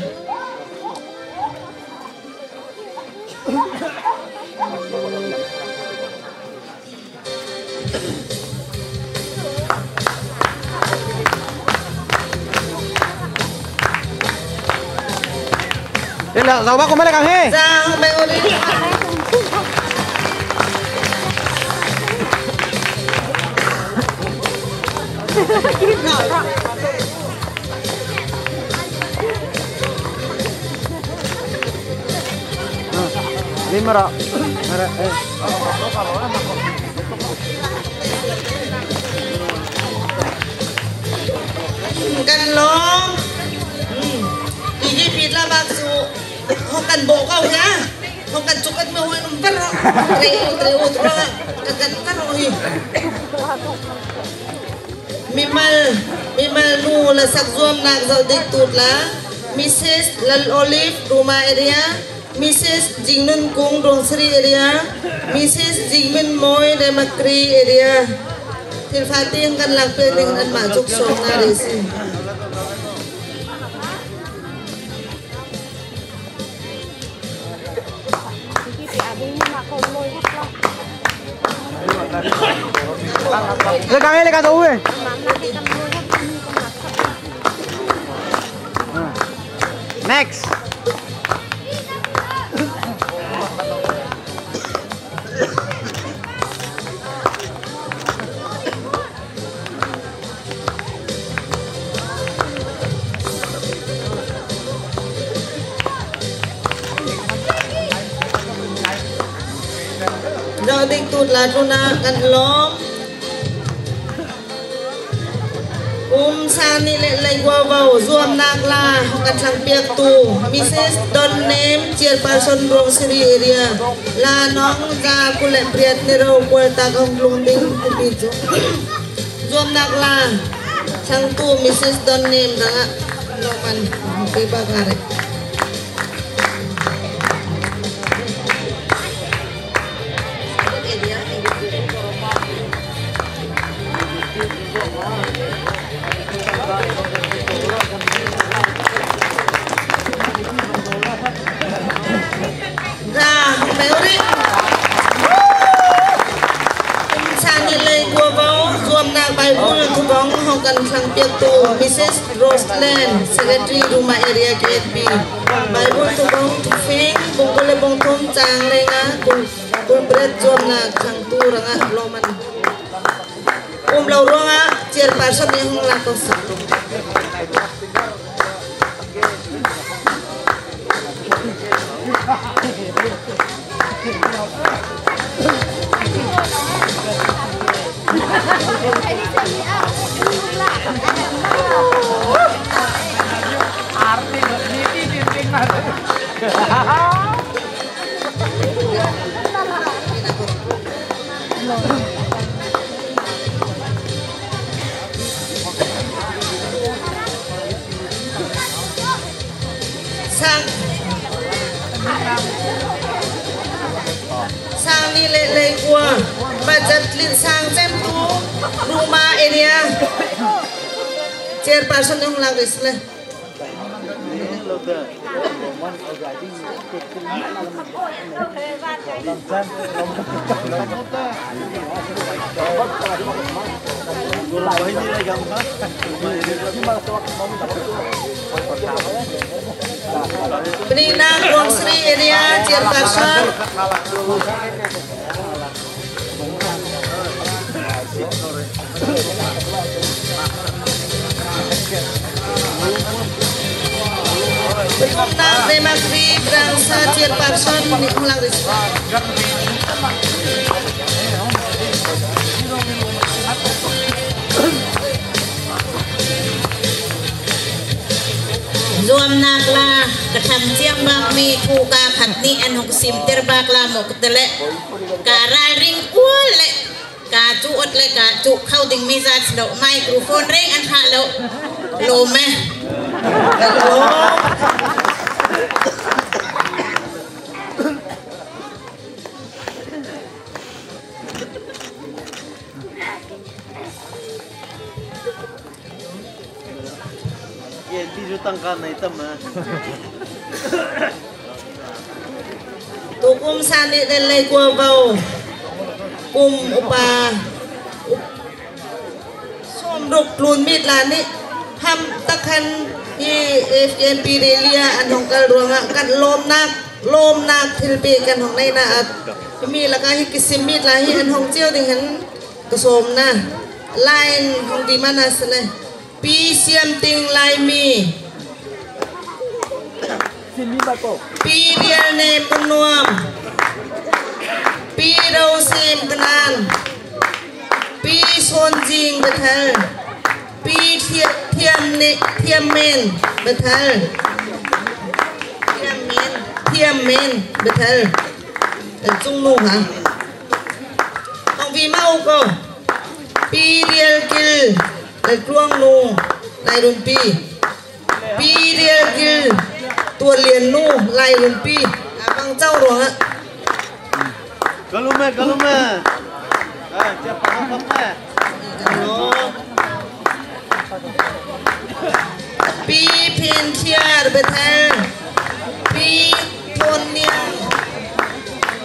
Ê, là, zau bâk k'o mâi leh kang he. Zau bâk k'o mâi. Lima rawh. Kan lâwm. Hmm. Igi pit la bâk su. Hawng kan bawh ko hia. Kan chukat mi hoi num tar rawh. Tre u, tre u, tre u. Kan, kan tar rawh hi. Mimal, mimal nu lasak zuamnâk zoh dik tu tla. Missus Lal Olive, Ruma area. Missus Jingnun Kung, Rungsri area. Missus Jingmin Moi, Remakri area. Thil fate hawng kan lâk pêk ding anmah zuk sawm na rih asi. Next. Zoh dik tu tla tlûnah kan lâwm. Kum sâng nih leh leikua vo zuamnâk la kan thlang piaktu Missus Don Nem, Chairperson Rungsri area. La nung za kul leh pariat ni rokual tak hawng tlung ding ti chu. Zuamnâk la thlangtu Missus Don Nem rangah lâwm an pêk bâk a rih. Ra, hawng meuh rih. Kum sâng nih leikua vo zuamnâk Baibal thubawng hawng kan thlang piaktu Missus Roseland, Secretary, Ruma area K N P. Baibal thubawng thufêng bung kul leh bung thum châng leingah kul, kul pariat zuamnâk thlangtu rangah lâwm an. Um lo ruangah Chairperson nih hawng lâk ko seh. Sâng, sâng nih leh leikua, budget leh sâng chemtu, Ruma area. Chairperson nih hawng lâk rih seh le. Penina Rungsri area, Chairperson. Kum nang Remakri Rangsa Chairperson nih hawng lâk rih seh. Zuamnâk la ka thlang chiang bâk mi thu ka khat nih an hawng ka simtir bâk la maw ka ti le. Ka ralring kual le. Ka chu ot le ka chu khauh ding mi zat lo, microphone rêng an khah lo. Lo me. Lo. Tukum sâng nih leh leikua vo. Kum upa. Sâwmruk tlûn mi tla nih. Hamh tak hen hi F K M P rally ah an hawng kal ruangah kan lâwmnâk, lâwmnâk thilpêk kan hawng nei na ah. Mi lakah hi kisim mi tla hi an hawng chiau ding hen ka sâwm na. Line hawng demand a seh le. Pi Siamting Laimi. Pi Rialnem Nuam. Pi Rosim Kanan. Pi Sonzing Bethel. Pi Thi-, Thiam Ne-, Thiam Men Bethel. Thiam Men. Thiam Men Bethel, Lalchungnu ha. Hawng vi ma u ko. Pi Rial Kil, Laltluangnu, Lairunpi. Pi Rial Kil, Tuarliannu, Lairunpi. A bang chau ruangah. Ka lum e, ka lum e. Pi Phen Thiar Bethel, Pi Thon Niang,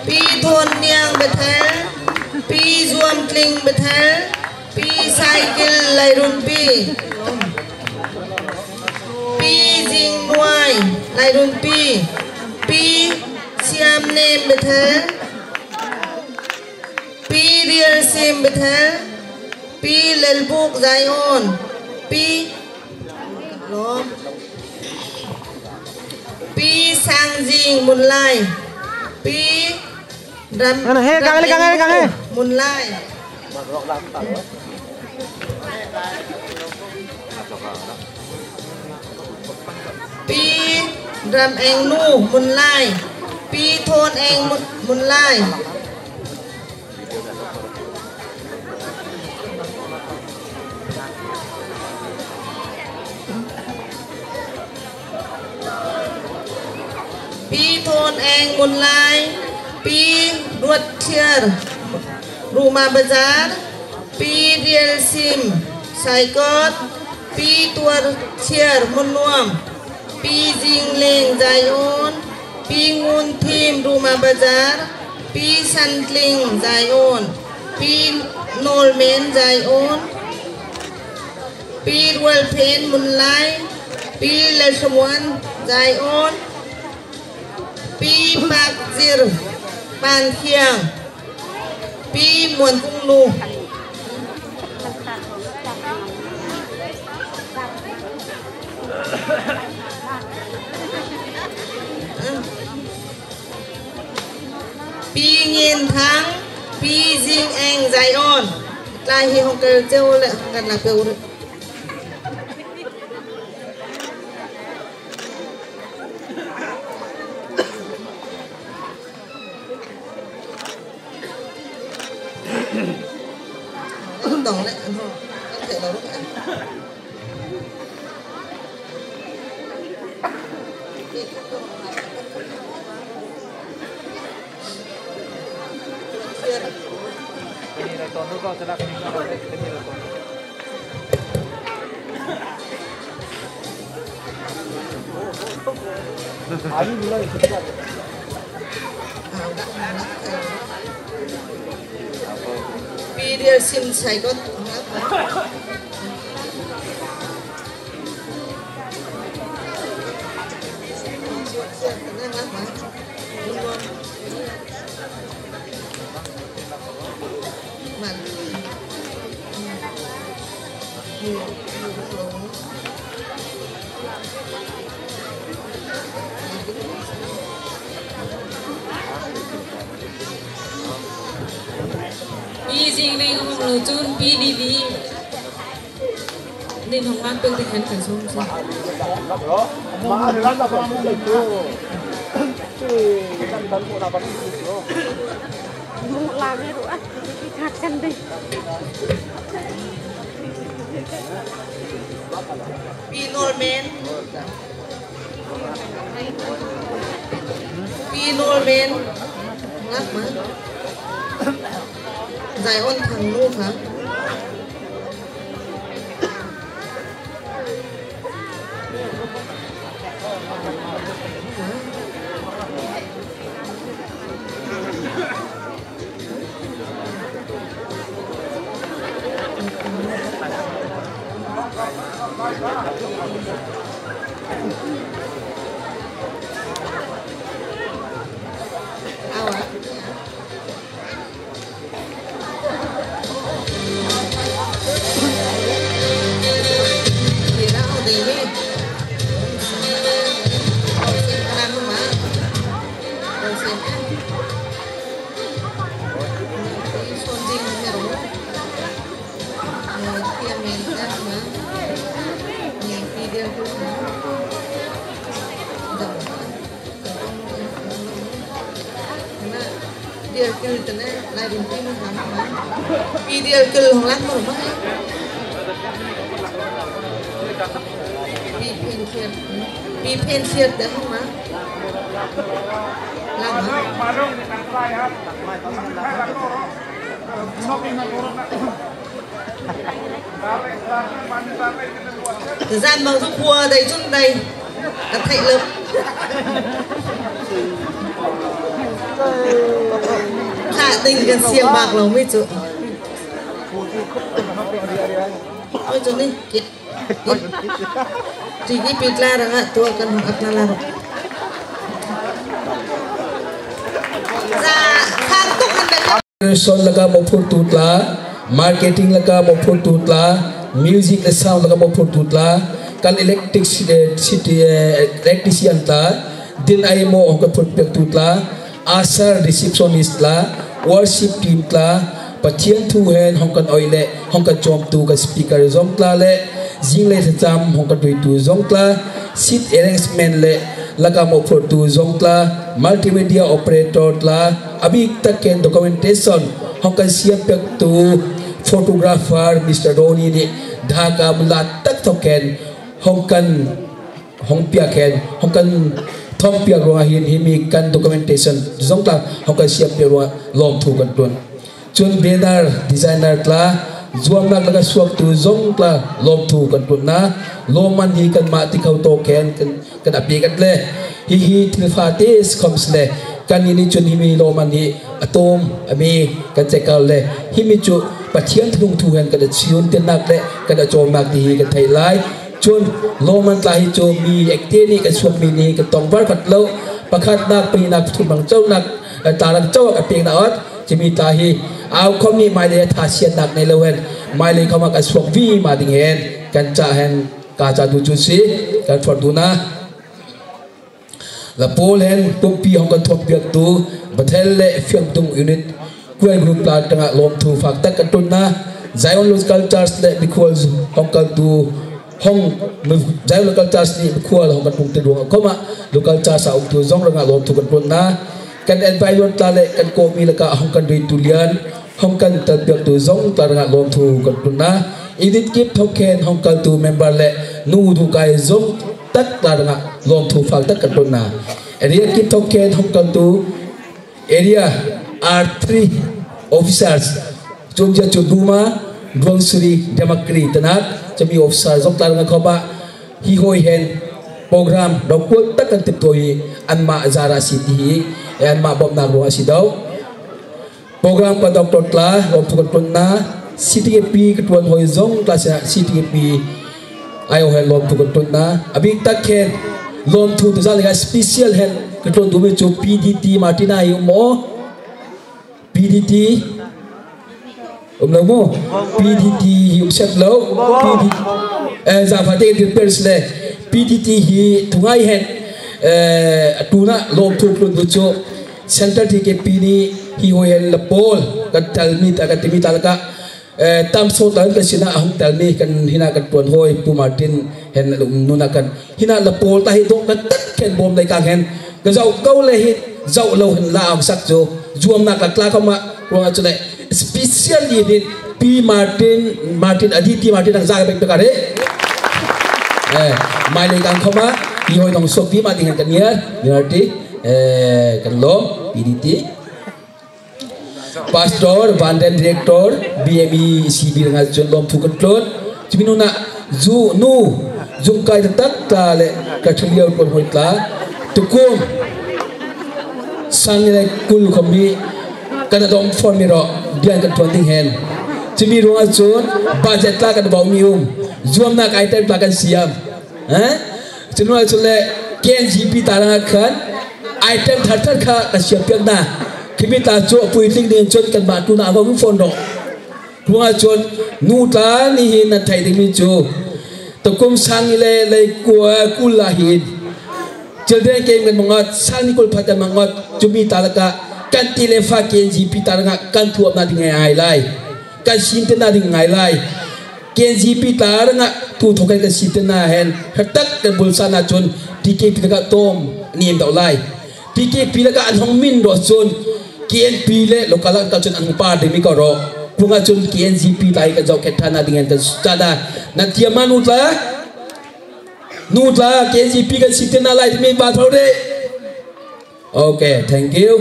Pi Thon Niang Bethel, Pi Zuam Tling Bethel, Pi Saikil Lairunpi, Pi Zing Nuai Lairunpi, Pi Siam Nem Bethel, Pi Rial Sim Bethel, Pi Lelbuk Zion, Pi, Pi Sang Zing Munlai, Pi Ram, Munlai. Pi Ram Eng Nu Munlai. Pi Thon Eng Mun-, Munlai. Pi Thon Eng Munlai, Pi Ruat Thiar Ruma Bazar, Pi Rial Sim Saikot, Pi Tuar Thiar Munnuam, Pi Zing Leng Zion, Pi Ngun Thim Ruma Bazar, Pi San Tling Zion, Pi Nol Men Zion, Pi Rual Phen Munlai, Pi Lalsamuan Zion, Pi Pak Zir Pan Thiang, Pi Muan Kung Nu. Pi Ngin Thang, Pi Zing Eng Zion. Tlai hi hawng kal cheu le hawng kan lak peuh rih. Dawng le, an hawng kan theih lo rih. Pi Rial Sim Saikot. Pi Zing Veng hawng lo chun Pi Di Di. Nin hawng lak peuh ti hen kan sawm si. Muh lak e ruah. Khat kan ding. Pi Nol Men. Pi Nol Men. Lak ma. Zion Thang Nu kha. Kil tene, lai bin pi mun ham ma. Pi dial kil hong lang mun ma. Pi pen siat, pi pen siat dah ma. Lang ma. Tuzân mâo thu khua dei chun dei. Ka theih lo. Thla ding kan siam bâk lo mi chu. Ôi chu ni. Ti ki pi tla rangah tuah kan hawng ap na lang. Za khang tuk kan dei. Operation lakah mawhphurtu tla, marketing lakah mawhphurtu tla, music le sound lakah mawhphurtu tla, kan electricity, eh, electrician tla, din ai maw hawng kan phurpiaktu tla, usher, receptionist tla, worship team tla, Pathian thu hen hawng kan awih le hawng kan chawmtu kan speaker zawng tla le, zîng le thlacham hawng kan ruitu zawng tla, seat arrangement le lakah mawhphurtu zawng tla, multimedia operator tla, a bîk tak hen documentation hawng kan siampiaktu photographer Mister Roni nih Dhaka mulâ tak thawk hen hawng kan hawng piak hen, hawng kan thawmhpiak ruangah hin, himi kan documentation zawng tla hawng kan siampiak ruangah lâwmthu kan tlun. Chun banner designer tla, zuamnâk lakah suaktu zawng tla lâwmthu kan tlun na, lâwmman hi kanmah ti kho tawk hen kan, kan a pêk at le. Hi hi thil fâte sikhawmsele, kannih nih chun himi lâwmman hi a tâwm, a mi kan chekar le. Himi chu Pathian thinlung thu hen kan a chiun tinnâk le kan a châwmnâk ti hi kan theih lai. Chun, lâwmman tla hi chu mi ekte nih kan suak mi nih kan tawng var khat lo. Pakhatnâk, pahnihnak, pathumnâk, chauhnâk, eh, tla rang chauh a pêk na awt. Chimi tla hi, âukhawm nih mâilei a thasiatnâk nei lo hen, mâilei khawm ah kan suak vima ding hen, kan chah hen, ka chah duh chu si, kan fawrh duh na. La pâwl hen pumpi hawng kan thawmhpiaktu, Bethel le Fiangtung unit, choir group tla rangah lâwmthu fâk tak kan tlun na, Zion Local Church le mikhual hawng kaltu, hawng, Zion Local Church nih mikhual hawng kan tlungtir ruangah khawm ah, local church ah umtu zawng rangah lâwmthu kan tlun na, kan advisor tla le kan kawhmi lakah hawng kan ruitu lian, hawng kan telpiaktu zawng tla rangah lâwmthu kan tlun na, Edith Kipthawk hen hawng kaltu member le nu duhkai zawng tak tla rangah lâwmthu fâk tak kan tlun na. Area Kipthawk hen hawng kaltu Area R three officers, chumzia chu Duma, Duangsuri, Demakri, tinâk, chumi officer zawng tla rangah khawm ah, hi hâwi hen program rokual tak kan tiptu hi anmah zârah asi ti hi, eh, anmah bawmhnâk ruangah asi deuh. Program conductor tla lâwmthu kan tlun na, C T K P ka ṭuan hâwi zawng tla sinah C T K P aiawh hen lâwmthu kan tlun na, a bîk tak hen lâwmthu tuzân lakah special hen ka tlun duh mi chu P D T Martina hi um maw? P D T um lo maw? P D T hi um sep lo. P D T, eh, zâ fate kan dil pêr sele. P D T hi thungâi hen, eh, a tlûnah lâwmthu ka tlun duh chu Central T K P nih hi hâwi hen la pâwl kan tel mi tla, kan ti mi tla lakah, eh, tam sawt tla kan sinah a hawng tel mi kan hinah kan ṭuan hâwi Pu Martin hen a um nûnah kan hinah la pâwl tla hi dawngh tak hen bâwm leikâng hen ka zauh ko le hi zauh lo hen la a hawng sak chu zuamnâk lak tla khawm ah ruangah chuleh special nih hin Pi Martin, Martin, Aditi Martin hawng zâ ka bêk bêk a reh. Eh, mâilei kâng khawm ah hi hâwi hawng suak vima ding hen kan ngiar, ngiar ti, eh, kan lâwm, P D T. Pastor, Vandan Director, B M E C B rangah chun lâwmthu kan tlun. Chumi nûnah zu, nu, zungkâi taktak tla le ka ṭhaliau ṭuan hâwi tla. Tukum sâng le kul khawm hi kan a dawm fâwn mi rawh, dian kan ṭuan ding hen. Chumi ruangah chun budget tla kan bauh mi um. Zuamnâk item tla kan siam. Eh? Chu nûnah chuleh K N G P tla rangah khan item thar thar kha ka siampiak na. Khimi tla chu a puitling ding chun kanmah tlûnah a hawng fâwn rawh. Ruangah chun nu tla nih hin nan theih ding mi chu tukum sâng le leikua kul ah hin children game kan mangawt, sâng nih kul phat kan mangawt, chumi tla lakah kan ti le fa K N G P tla rangah kan thu awpnâk ding ngâi lai. Kan sîntirnâk ding ngâi lai. K N G P tla rangah tu thawk hen kan sîntir na hen, hla tak kan bulsâtnâk chun T K P lakah tâwm nih an dawh lai. T K P lakah an hawng min rawh chun K N P leh local ah kal chun an hung pâr ding mi ko rawh. Kuang ah chun K N G P tla hi kan zauh khet ṭha na ding hen kan chah na. Nan ti ma nu tla? Nu tla, K N G P kan si ti na lai ding mi ba tho de. Okay, thank you.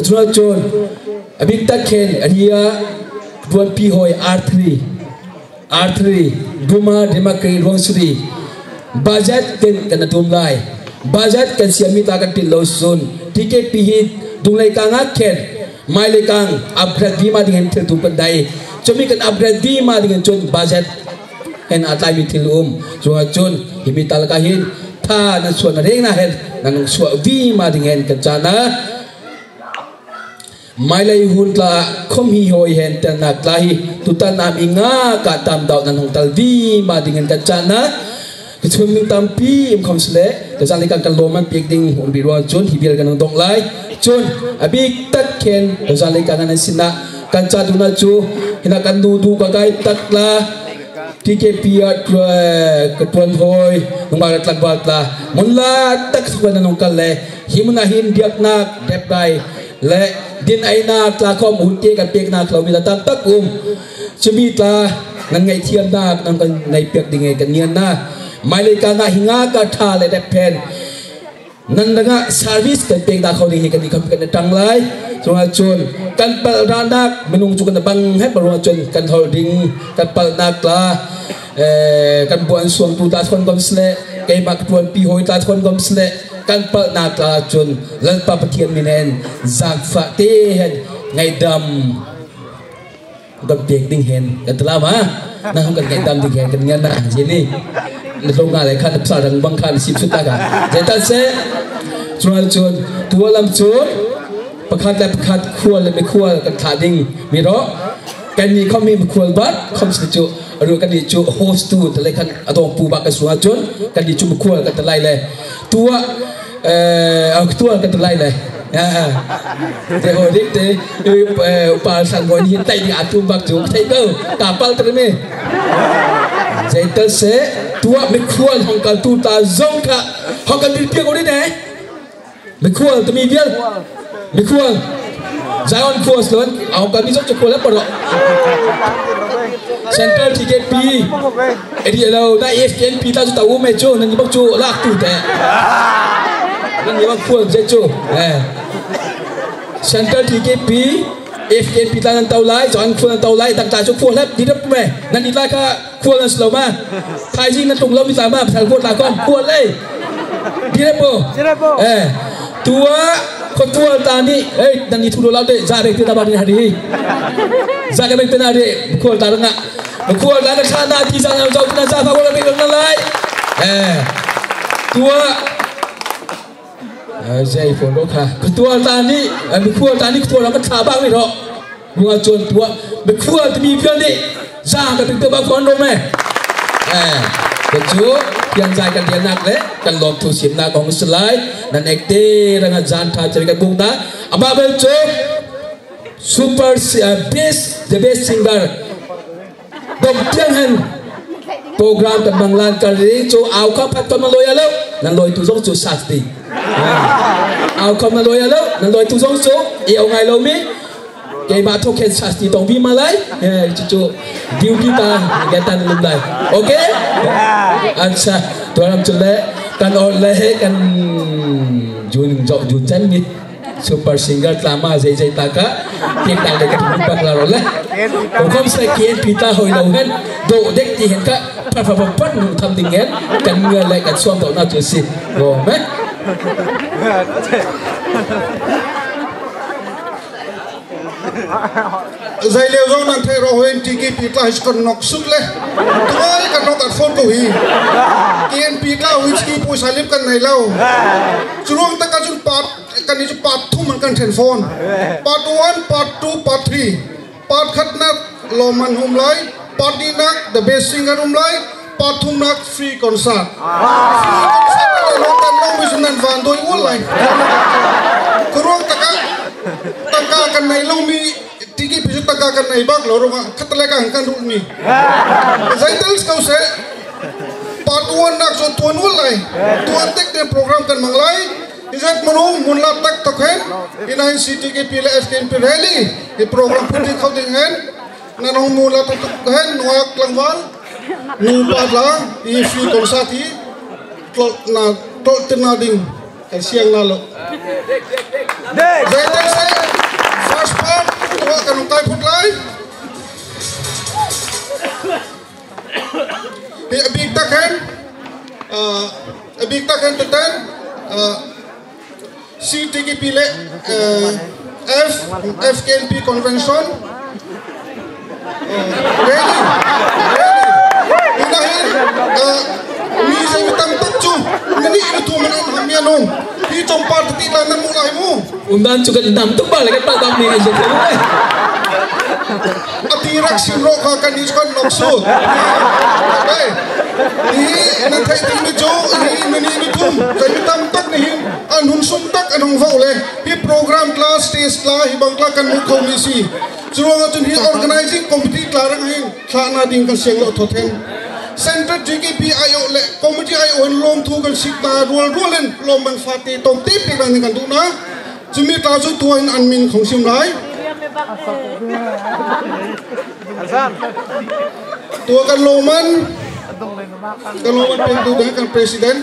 Chun, chun, a bîk tak hen, a ri ah, Tuanpi Hâwi, R three, R three, Duma, Dima Kri, Ruangsuri. Budget kan, kan a tum lai. Budget kan siam mi tla kan ṭih lo sun. T K P hi dung leikâng ah khen. Mâi leikâng upgrade vima ding hen thil tum kan dai. Chu mi kan upgrade vima ding hen chun budget hen a tlai mi thil um. Chuong ah chun, hi mi tla lakah hin, tha nan suah na rêng na hen, nan hawng suah vima ding hen kan chah na. Mâi lei hun tla ah, khawm hi hâwi hen telnâk tla hi, tutan ah mi ngâ ka tam dau nan hawng tel vima ding hen kan chah na. Ka chun mi tampi um khawmsele, ka zân leikâng kan lâwm man pêk ding um ri ruang chun, hi bial kan hawng dawngh lai. Chun, a bîk tak hen, ka zân leikâng nan sinah, kan chah duna chu, hinah kan nu du ka kai tak tla, T K P ah, eh, ka Tuan Hâwi, nungâk tlangvâl tla, mun lâ tak suk nan hawng kal le, hi mun ah hin biaknâk, dep dai, leh, din einâk tla khawm hun te kan pêknâk lo mi tla tam tak um. Chu mi tla, nan ngaihthiamnâk, nan kan nei pêk ding hen kan ngian na. Mâi leikâng ah hi ngâ ka ṭha leh dep hen. Nan rangah service kan pêknâk kho ding hi kannih khawm kan ṭang lai. Chuong ah chun, kan palh rannâk, minung chu kan bang hep ruang ah chun, kan hawlh ding, kan palhnâk tla, eh, kan buan suangtu tla thawn khawmsele, keimah ka Tuanpi Hâwi tla thawn khawmsele, kan palhnâk tla chun Lalpa Pathian min hen zângfah te hen ngaihdam kan pêk ding hen kan ti lai ma. Nan hawng kan ngaihdam ding hen kan ngian na, zia ni. Na tlung ngâ le khan, na pasal rang bang khan, sip sut ta ka. Zia tal se, chuan chun, tuah lam chun, pakhat leh pakhat, khual leh mikhual kan thlah ding mi rawh. Kannih khawm hi mikhual bat khawmsele chu, a ruh kannih chu host tu, tla le khan a dawngpu bâk ka sungah chun, kannih chu mikhual kan ti lai le. Tuah, eh, a tuah kan ti lai le. Ah, ah. Te ho dik te, eh, eh, Upa Sangbawi nih hin tlaih ding a tum bâk chu, thei ko, ka palh tâk mi. Zia tal se, tuah mikhual hawng kaltu tla zawng kha, hawng kan dîl piak u ri ne. Mikhual timi vial. Mikhual. Zion Khual Slon. Au, kan mi zawng chu khual a paro. Central T K P. Edi alo, na F K N P tla chu ta um e chu, nannih bâk chu lâk tu te. Nannih bâk khual zia chu. Eh. Central T K P, F K N P tla nan to lai, Zion Khual nan to lai, tang tla chu khual hep, di rep me. Nannih tla kha Khual nan si lo ma. Thaizing nan tlung lo mi tla ma, pasal khual tla khawm, khual le. Di rep bo. Di rep bo. Eh. Tuah, khual tla nih, eh, nannih thu lo lau te, za bek te na bâk ni hari. Za ka bek te na ri, khual tla rangah. Khual tla na thla na ti za na zau na za fa khual bek na lai. Eh. Tuah. Eh, zei fo lo kha. Khual tla nih, eh, khual tla nih, khual tla ka thla bâk ni rawh. Ruang ah chun tuah, mikhual timi vial nih, zang ka timi vial bâk khuan rawh me. Eh, ka chu, pian zai kan rialnâk le, kan lâwmthu siamnâk hawng si lai, nan ek te rangah zân ṭha chari kan bung ta. Amah bel chu, super si-, eh, best, the best singer. Dawm tiang hen, program kan mang lan kal ri chu, au kham phat kan mang lawi a lo, nan lawitu zawng chu sasti. Eh, au kham nan lawi a lo, nan lawitu zawng chu, i au ngâi lo mi. Keimah thawk hen sasti tawng bi ma lai. Eh, chu chu. Duty ta, gen tan lum lai. Okay? Acha, tuaram chu le, kan awl le, kan jun zawh jun chan mi. Super singer tla ma zei zei ta kha. Tiang tang le kan hmu pak la ro le. Ko khawmsele K N P tla hâwi lo hen. Dawh dek ti hen kha. Phat phat phat phat nun tham ding hen. Kan ngial le kan suam tawh na chu si. Go me. Zei liau zawng nan theih rawh hen T K P tla hi chu kan nawk suk le. Tuai kan nawk at phone ko hi. K N P tla hi chu ki pawisa lim kan nei lo. Churuang tak ah chun part, kannih chu part thum an kan ṭhen phone. Part one, part two, part three. Part khatnâk lâwmman um lai. Part nihnâk the best singer um lai. Part thumnâk free concert. Free concert ah lâwm kan lo mi chu nan vân dâwi ual lai. Churuang tak ah tangka kan nei lo mi T K P chu tangka kan nei bâk lo ruangah khat le kan kan ruh mi. Zei tal ko se. Part one nâk chu tuan ual lai. Tuan tek te program kan mang lai. Izat manu mun la tak tak hen, inah hin C T K P leh F K N P rally, hi program phuti khawh ding hen, nan hawng mun la tak tak hen, nungâk tlangvâl, nu pa tla, hi free concert hi, tlawlh na, tlawlh tir na ding, kan siang na lo. Zeitin seh, first part, tuah kan hawng kai phut lai. Hi a bîk tak hen, ah, a bîk tak hen tutan, ah, C T K P leh, ah, F, F K N P convention. Ah, rally, rally. Inah hin, ah, mi zei mi tam tak chu, mi nih mi thum hen an ham mi a nung. Hi chawngpar titi tla nan muh lai mu. Umdan chu kan dam tuk bal kan pal dam ni kan zia tuk bal. A ti rak sim rawh kha kan ni chu kan nawk sut. Hei. Hi, nan theih ding mi chu, hi, mi nih mi thum. Kan mi tam tak ni hin, an hun sung tak an hawng vawh le. Hi program tla, stage tla, hi bang tla kan muh kho mi asi. Churuangah chun hi organizing committee tla rang hin. Thlahna ding kan siang lo thawt hen. Central T K P aiawh leh committee aiawh hen lâwmthu kan sik ta rual rual hen lâwmman fâte tawmte pêk dan hen kan duh na. Chumi tla chu tuah hen an min khawng sim lai. Tuah kan lâwmman, kan lâwmman pêk duh ding kan president.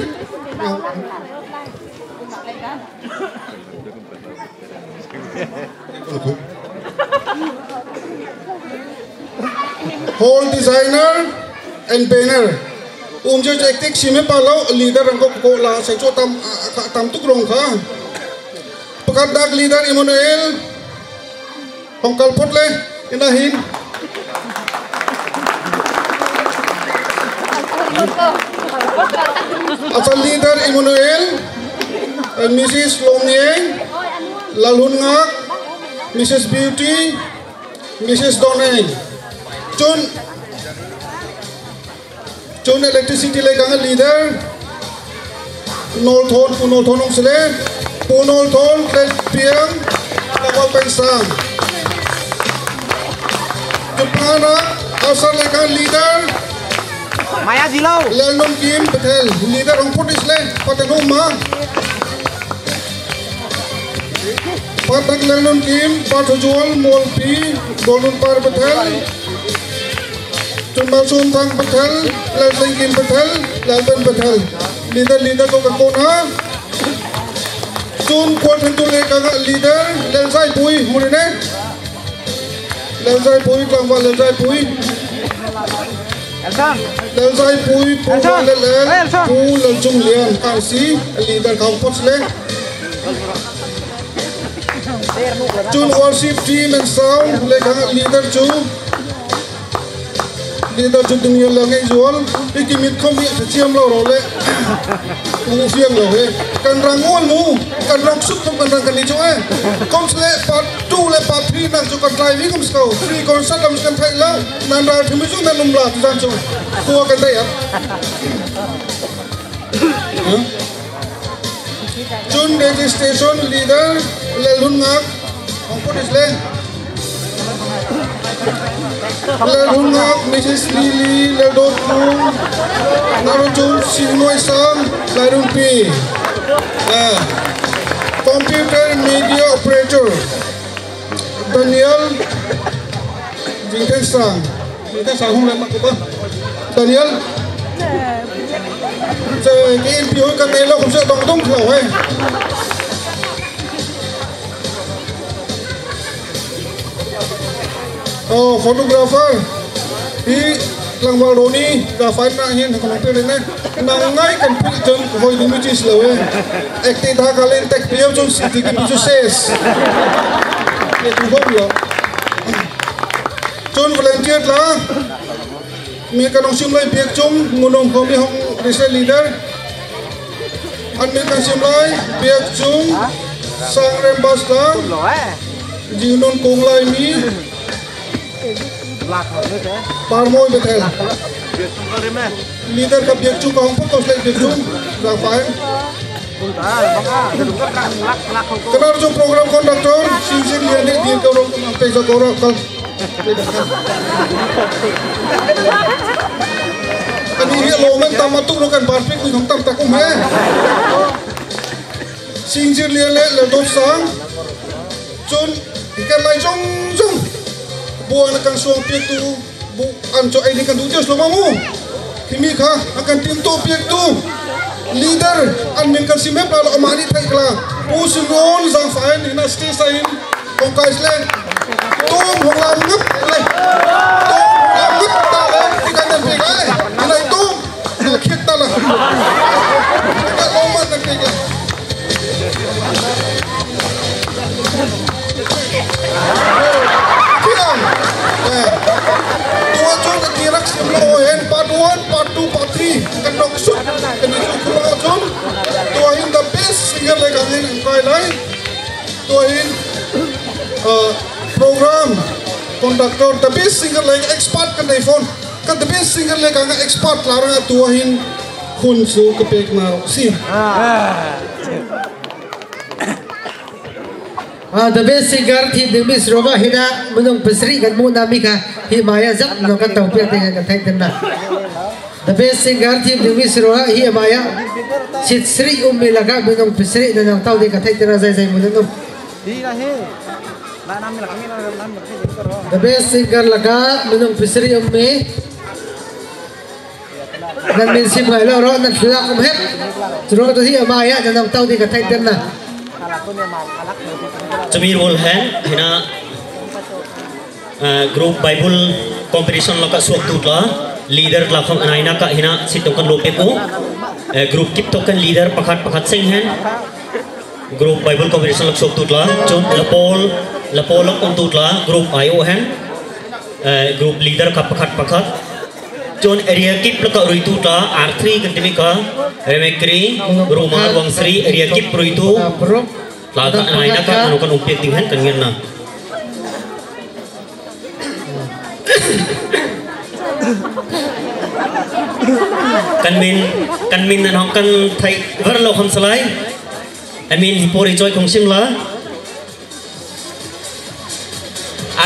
Hall designer and banner. Um chu hektik sim he pa lo, leader rang ko ko la, seng chu tam, a, a, tam tuk rawng kha. Pakhat dak leader Emmanuel. Hawng kal phawt le, inah hin. A chal leader Emmanuel, eh, Missus Lawmnieng, Lalhunngak, Missus Beauty, Missus Dawrneng. Chun, chun electricity leikâng leader Nolthawn, Pu Nolthawn hawng si le, Pu Nolthawn, Tlenpiang, Lamawlpengsâng. Chun panganah, usher leikâng leader Maya Zilo. Lalnunkim Pathel, leader hawng phawt si le, Pathel hawng ma. Pathak Lalnunkim, Pathazual, Mualpi, Dolnunpar Pathel, Chun Malsawmthang Pathel, Laltlenkim Pathel, Lalben Pathel. Leader, leader ko kan kawh na. Chun Kual Thentu leikâng leader, Lalzaipui, hmu ri ne. Lalzaipui, tlangvâl Lalzaipui. Lalzaipui, Pu Lalel, Pu Lalchunglian, kang si, leader kawng phawt si le. Chun worship team and sound leikâng leader chu. Leader chu ding yel la ngei zual. Hi ki mit khawm hi a chiam lo ro le. Mu fiang lo he. Kan rang ol mu. Kan rang suk khawm kan rang kan ni chu e. Khawmsele part two le part three nang chu kan try ving um si ko. Free concert lam kan theih lo. Nan ralthiam chu nan um la tu zân chu. Khua kan theih a. Chun registration leader Lalhunngak. Hawng phawt si le. Lalhunngak, Missus Lily, Laldotkung, Naruchun, Singnuaisang, Lairunpi. Ah. Computer media operator. Daniel Jingthensang. Jingthensang hawng le ma ko ba. Daniel. Che, K N P hawng kan nei lo, khawmsele dawng dawng lo he. Oh, photographer. Hi Tlangvâl Roni, ka fine na hin, ka nang pêk ne. Nang ngâi kan pêk chun, hâwi ding mi chi si lo e. Ek ti ta ka len tek piau chun si ti ki pi chu ses. Ye tu hâwi lo. Chun volunteer tla. Mi kan hawng sim lai biak chung, Ngunawm Khawmi hawng research leader. An mi kan sim lai biak chung, Sangrem Bas tla. Jingnun Kung Lai mi. Parmawi Bethel. Leader ka biak chung ka hawng phawt ko sele biak chung. Zangfai. Ka nar chu program conductor, Singsit Lian nih dir ko rong pek sa ko rong kal. Ani hi lo men tam atu lo kan bar pek ni tam tak um he. Singzir Lian leh Laldup Sang. Chun, hi kan lai zawng zawng. Buh an kan suang piaktu. Buh an chu ei nih kan duh tiau silo ma mu. Hi mi kha, a kan timhtuah piaktu. Leader, an min kan sim hep lai lo, amah nih theih kha lai. Pu Simon Zangfah hen, hi na stage ah hin. Kawngkâi sele. Tawm hawng lam ngap le. Tawm hawng lam ngap ta le. Hi kan nan pêk ai. Hi lai tawm. Khit ta la. Ka lo man nan pêk le. Khit ang. Eh. Tuah chun a ti rak sim lo hen. Part one, part two, part three. Kan nok sut. Kan ni chu kuro chun. Tuah hin the best singer le kan hin kâi lai. Tuah hin, ah, program conductor, the best singer le expert kan nei fon. Kan the best singer le kan expert la rang tuah hin hun chu ka pêk na si. Ah, the best singer thim ding mi si rawh ah hi na, minung pasarih kan muh na mi kha hi mâi ah zat nung kan to piak ding kan theih ding na. The best singer thim ding mi si rawh ah hi mâi ah. Sit sarih um mi lakah minung pasarih nan nung to ding ka theih ding na zai zai mun nan um. The best singer lakah minung pasarih um mi. Nan min sim ngai lo rawh, nan thlak um hep. Chu rawh tu hi a mâi ah nan nung to ding ka theih ding na. Chumi rual hen, hi na, eh, group Bible competition lakah suaktu tla, leader tla khawm a nai na kah hi na sit tawng kan lo pêk u. Eh, group kip tawk hen leader pakhat pakhat seng hen. Group Bible competition lak suaktu tla, chun la pawl, la pawl lak umtu tla, group aiawh hen, eh, group leader kha pakhat pakhat. Chun area kip lakah ruitu tla, R three kan ti mi kha, Remakri, Ruma, Ruangsri, area kip ruitu tla kha, nai na kha, nanu kan um piak ding hen kan ngen na. Kan min, kan min nan hawng kan theih ver lo khawmsele. A min hi pori choi khawng sim la.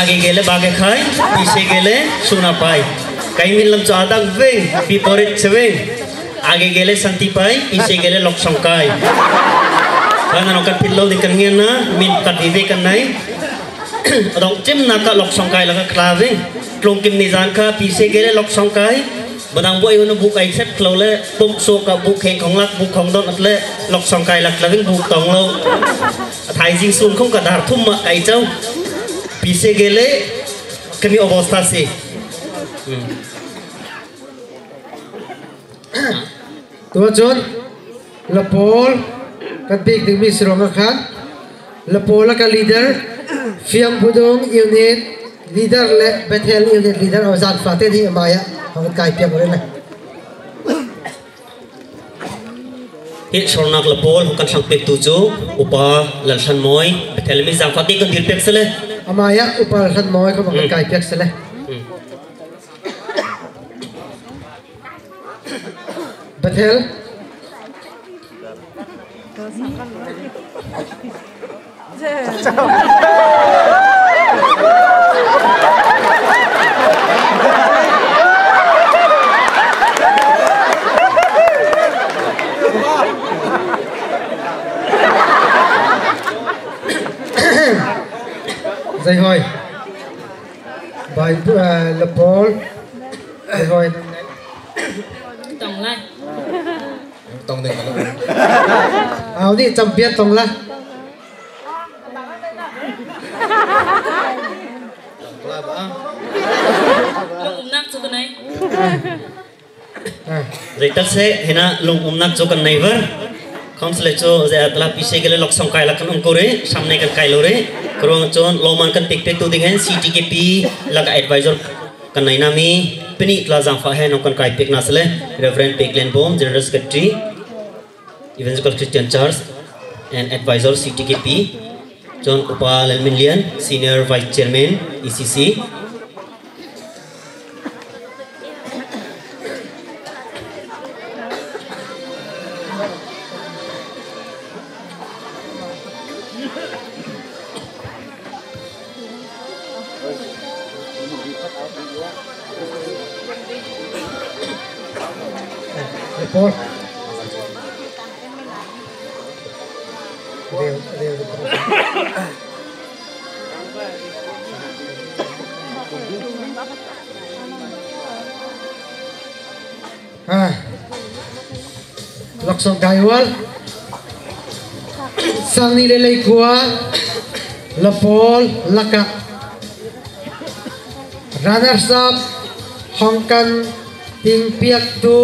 Age gele Bage Khai, pise gele Suna Pai. Kei min lam chu a dang veng, biporit che veng. Age gele Santi Pai, pise gele Loksong Kai. Kan nan hawng kan phit lo ding kan ngen na, min kan vive kan nei. A dawngh chim na kha Loksong Kai lakah ka tla veng. Tlung kim ni zân kha pise gele Loksong Kai. Badang buh ei hun buh ei set lo le, pumh suak kha buh kheng khawng lak, buh khawng dawn at le, Loksong Kai lak la veng buh tawng lo. A thaizing sun khawng ka dar thum mah kai chau. Pise gele, kami obostha si. Hmm. Tuah chun, la pawl, kan pêk ding mi si rawh ah khan, la pawl lakah leader, Fiang Budung unit leader le Bethel unit leader, a zân fate hi a mâi ah, hawng kan kâi piak u le. Hi sawrnâk la pawl, hawng kan thlang pêktu chu, Upa Lalhranmawi, Bethel mi zân fate kan dîr pêk sele. A mâi ah, Upa Lalhranmawi, hawng kan kâi piak sele. Hmm. Bethel. Zai hâwi. Bai, eh, la pawl. Zai hâwi. Tawng lai. Tawng ding ka lo. Au ni champion tawng la. Lung umnâk chu ka nei. Ah. Zai tak se, hi na lung umnâk chu kan nei ver. Khawmsele chu, zai a tla pise gele Loksong Kai lak kan um ko re, sam nei kan kâi lo re. Kruang chun, lawman kan pêk pêktu ding hen, C T K P lak advisor. Kan nei na mi, pini tla zân fate hen hawng kan kâi pêk na sele, Reverend Peklen Bawm, General Secretary, Evangelical Christian Church and Advisor C T K P, chun Upa Lalminlian, Senior Vice Chairman E C C. Ha. Laksawng Daiwal. Sâng nih leh leikua. Lapawl lakah runners up hawng kan pingpiaktu.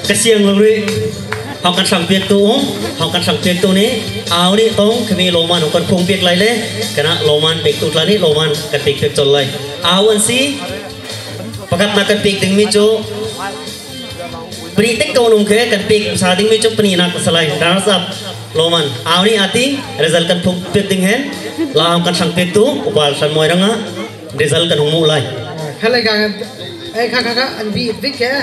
Ka siang lo rih. Hawng kan thlang piaktu um, hawng kan thlang piaktu nih, âu nih tawng khami lawmman hawng kan phung piak lai le, kanah lawmman pêktu tla nih lawmman kan pêk piak chawnh lai. Âu an si, pakhatnâk kan pêk ding mi chu, panihnâk ding ko nung khe kan pêk sa ding mi chu panihnâk asi lai. Runners up lawmman. Âu nih a ti, result kan phung piak ding hen, la hawng kan thlang piaktu, Upa Hranmawi rangah. Result kan hawng muh lai. Kha lai kan, eh, kha, kha, kha, an bih vik e.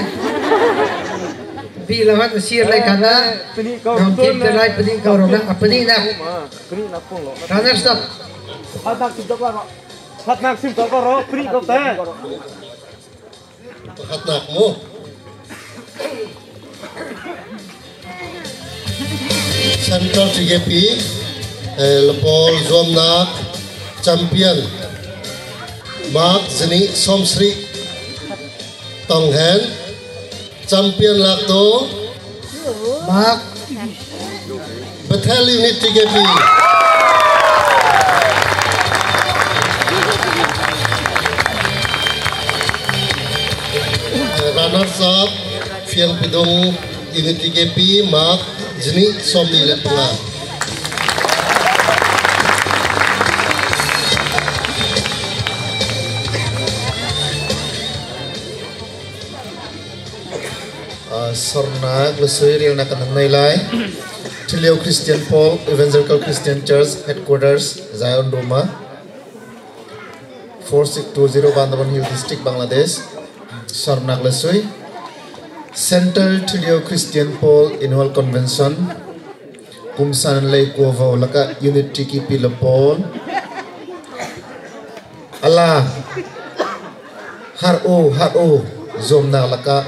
Bih lo han sir lai kan a. Ngam kim te lai panihnâk ko rong a, panihnâk. Runners up. Pakhatnâk sim to ko ro, panihnâk ko te. Pakhatnâk maw. Central T K P, eh, Lapawl zuamnâk champion. Mark zanih sâwmsarih tawng hen champion lâktu. Mark. Bethel Unit T K P. Runners up, Fiangpidung Unit T K P, mark zanih sâwmnih leh panga. Ah, sawrnâk lasui rialnâk kan nei lai. Thiliau Christian Pawl, Evangelical Christian Church, Headquarters, Zion Ruma. Four six two zero, Bandarban Hill District, Bangladesh. Sawrnâk lasui. Central Thiliau Christian Pawl Annual Convention. Kum sâng leikua vâ lakah Unit T K P Lapawl. A la, harh u, harh u, zuamnâk lakah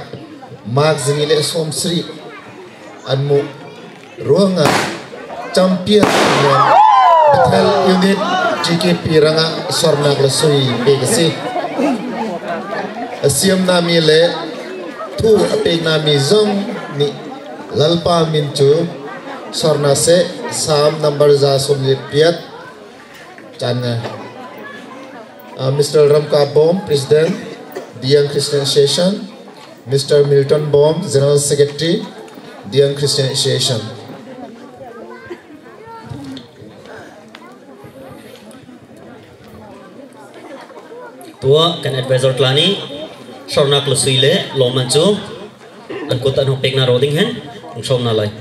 mark zanih leh sâwmsarih an muh ruangah champion Bethel Unit T K P rangah sawrnâk lasui pêk asi. A siam na mi leh thu a pêk na mi zawzawng nih Lalpa min chu sawr na seh. Sâm number za sâwmli leh pariat. Chang, uh, Mister Ramka Bawm, President, Diyang Christian Association, Mister Milton Bawm, General Secretary, Diyang Christian Association. Tuah kan advisor tla nih sawrnâk lasui leh lawmman chu an kut an hawng pêk na rawh ding hen hawng sâwm na lai.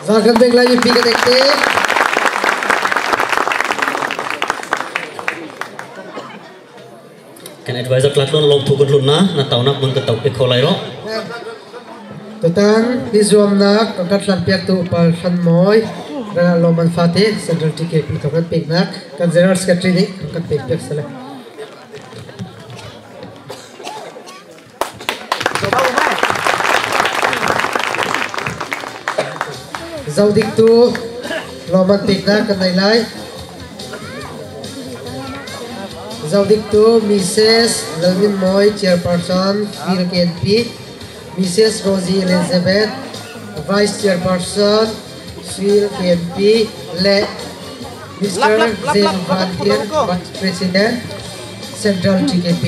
Zâl kan beng lai, mipi kan ektê. Kan advisor tla tlun lâwmthu kan tlun na, na taunâk mun kan tau pêk kho lai rawh. Tutan, hi zuamnâk, kan kan thlang piaktu Upa Hranmawi rangah lâwmman fate, Central T K P thawk kan pêknâk, kan General Secretary nih kan kan pêk piak sele. Zodiktu lâwmman pêknâk kan nei lai. Zodiktu Missus Lalminmawi, Chairperson, Field K N P, Missus Rosie Elizabeth, Vice Chairperson, Field K N P, leh Mister Lap, lap, lap, Zen lap, Van lap, Thien, lap, lap. Vice President, Central T K P.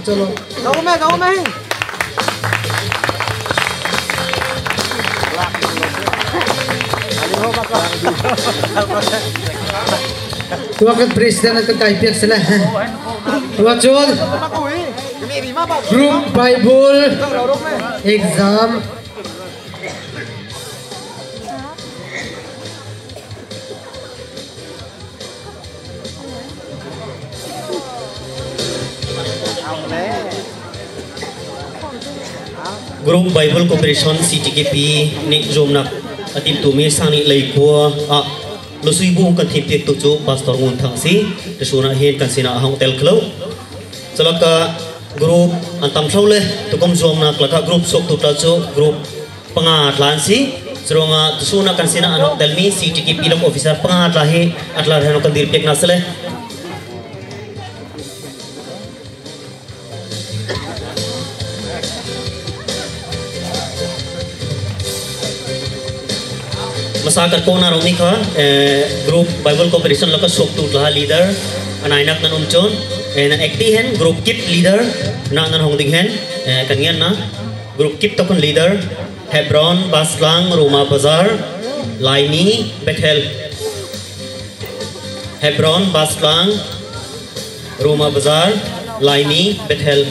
Chalo. Kau meh, kau meh. Tuah kan President kan kai piak sele. Tuah chun Group Bible Exam. Group Bible Cooperation C T K P nih zuamnâk a timhtuah mi sâng nih leikua ah lawsui bu kan thîm piaktu chu Pastor Ngun Thang asi. Tusûn ah hin kan sinah a hawng tel kho lo. Chu lakah group an tam tho le, tukum zuamnâk lakah group suaktu tla chu group panga tla an si. Churuangah tusûn ah kan sinah a hawng tel mi C T K P local officer panga tla hi a tla hen kan dîr piak na sele. Masa kan pawh na rong mi kha, eh, group Bible Cooperation lakah suaktu tla leader a nâinâk nan um chun, eh, nan ek ti hen group kip leader na nan hawng ding hen, eh, kan ngian na group kip tawk hen leader Hebron, Bastlang, Ruma Bazar, Laimi, Bethel. Hebron, Bastlang, Ruma Bazar, Laimi, Bethel.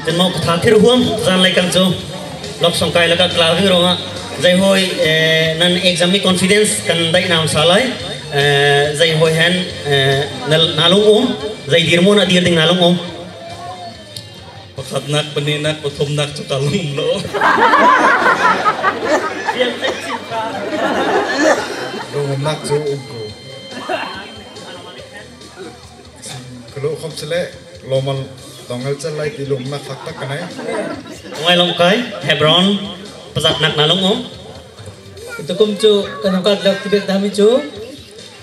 Kan mau ka thah thir huam, zân lei kan chu. Lawksawngkai lakah kla ving ruangah. Zei hâwi, eh, nan exam mi confidence kan daih na um sa lai. Eh, zei hâwi hen, eh, na, na lung um. Zei dîr maw na dîr ding na lung um. Pakhatnâk, panihnâk, pathumnâk chu ka lung um lo. Lung umnâk chu um ko. Ka lo khawm sele, lawmman tawng el chel lai ti lungna khak tak ka nei. Ngai lawngkai, Hebron, pazatnâk na lung um. Tukum chu, kan hawng kal lak ti bek dam mi chu.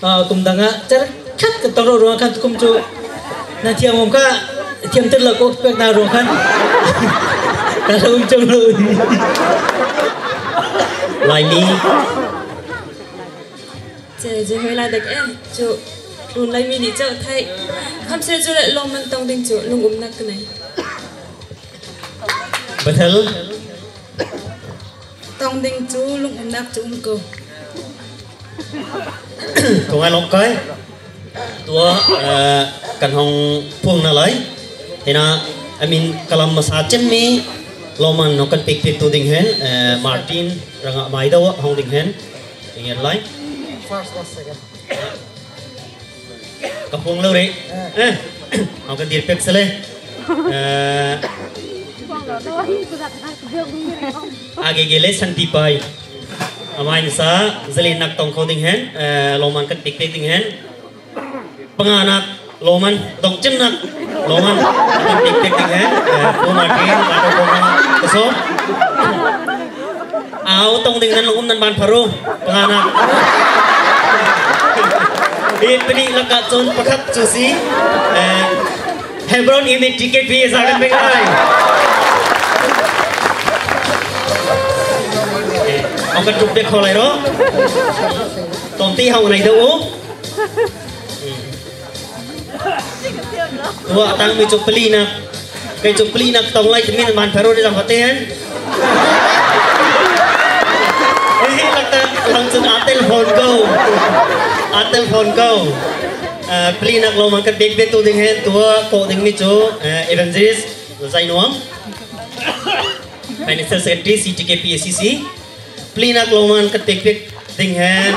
Ah, kum dang ah, char khat ka tawng lo ruang khan tukum chu. Na thiam um kha, thiam tir lo ko bek na ruang khan. Ka lo um chawng lo. Laimi. Che, zei hâwi lai dek e, chu, run lai mi nih chu, thei. Kham se chu le lawmman tawng ding chu, lung umnâk ka nei. Bethel. Tawng ding chu, lung umnâk chu um ko. Tuah lawngkai. Tuah, eh, kan hawng phuang na lai. Hina, I mean, ka lam masa chem mi, lawmman hawng kan pêk pêktu ding hen, eh, Martin, rangah Maido, hawng ding hen. Ding hen lai. First, last, second. Ka phuang lo re. Eh. Hawng kan dîr pêk sele. Eh. Age ge le Santipai. Amai nasa, zalen nâk tawng kho ding hen. Eh, lawmman kan pêk pêk ding hen. Panganâk, lawmman, dawngchimnâk, lawmman, kan pêk pêk ding hen, eh, ko Martin, ka to ko ma, ka sawm. Âu tawng ding nan lung um nan ban pharo, panganâk. Hi pali lakah chun pakhat chu si, eh, Hebron Unit T K P, zâ kan beng lai. Eh, âu kan tuk dek kho lai ro. Tawmti hawng nei deuh u. Tuah tang mi chu palinâk. Kei chu palinâk tawng lai ti mi nan man pharo de zam pate hen. Hi lak ta lang chun a tel phone ko. A tel phone ko. Ah, palinâk lawmman kan pêk pêktu ding hen tuah kawh ding mi chu, eh, Evangelist Zainuam. Financial Secretary, C T K P A C C. Palinâk lawmman kan pêk pêk ding hen.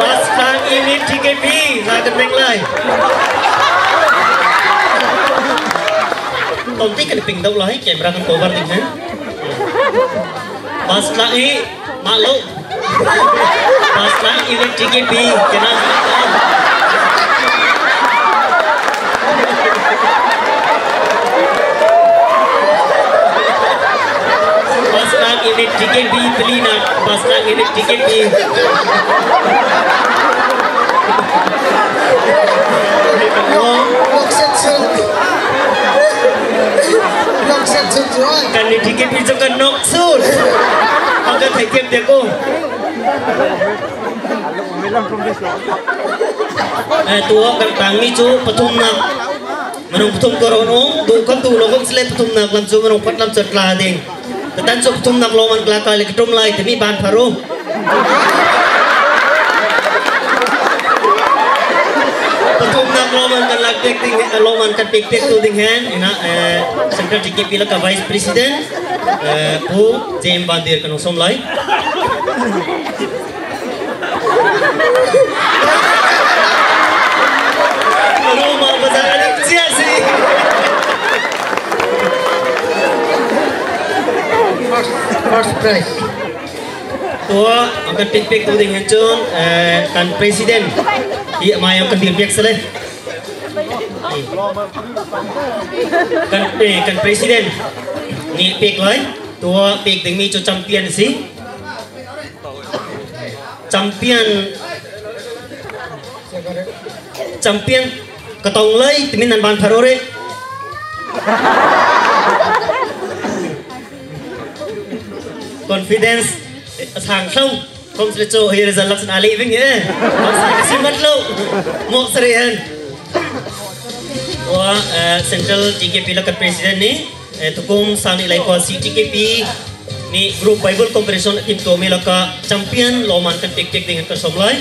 Bastlang Unit T K P, zâ kan beng lai. Tawmti kan ping deuh lai, camera kan cover ding hen. Bastlang i, ma lo. Bastlang Unit T K P, kena. Bastlang Unit T K P, palinâk, Bastlang Unit T K P. Lawk set sut. Lawk set sut, oi. Kan ni T K P chu kan nawk sut. Hawng kan theih tiam tiam ko. Eh, tuah kan tang mi chu pathumnâk. Minung pathum kawr an um, duh khawm duh lo khawmsele pathumnâk lam chu minung khat lam chu a tla ding. Ka tan chu pathumnâk lâwmman ka lâk lai, ka ṭum lai, ti mi bân pha rawh. Pathumnâk lâwmman kan lâk pêk ding, lâwmman kan pêk pêktu ding hen, ina, eh, Central T K P lakah Vice President, eh, Pu J M Vandir kan hawng sâwm lai. Ruma bazar a dik chiah asi. First, first prize. Tuah, a kan pêk pêktu ding hen chun, eh, kan president. Hi, amah a kan dîr pêk sele. Kan, eh, kan president nih pêk lai. Tuah, pêk ding mi chu champion asi. Champion. Champion. Ka tawng lai, ti mi nan bân pha rawh re. Confidence, eh, a sâng thlâu. Khawmsele chu hi result lakah a leh ving e. Khawmsele ka sim mat lo. Mawh sari hen. Ua, eh, Central T K P lakah president nih, eh, tukum sâng nih leikua C T K P nih Group Bible Competition a timhtuah mi lakah champion lâwmman kan pêk pêk ding hen kan sâwm lai.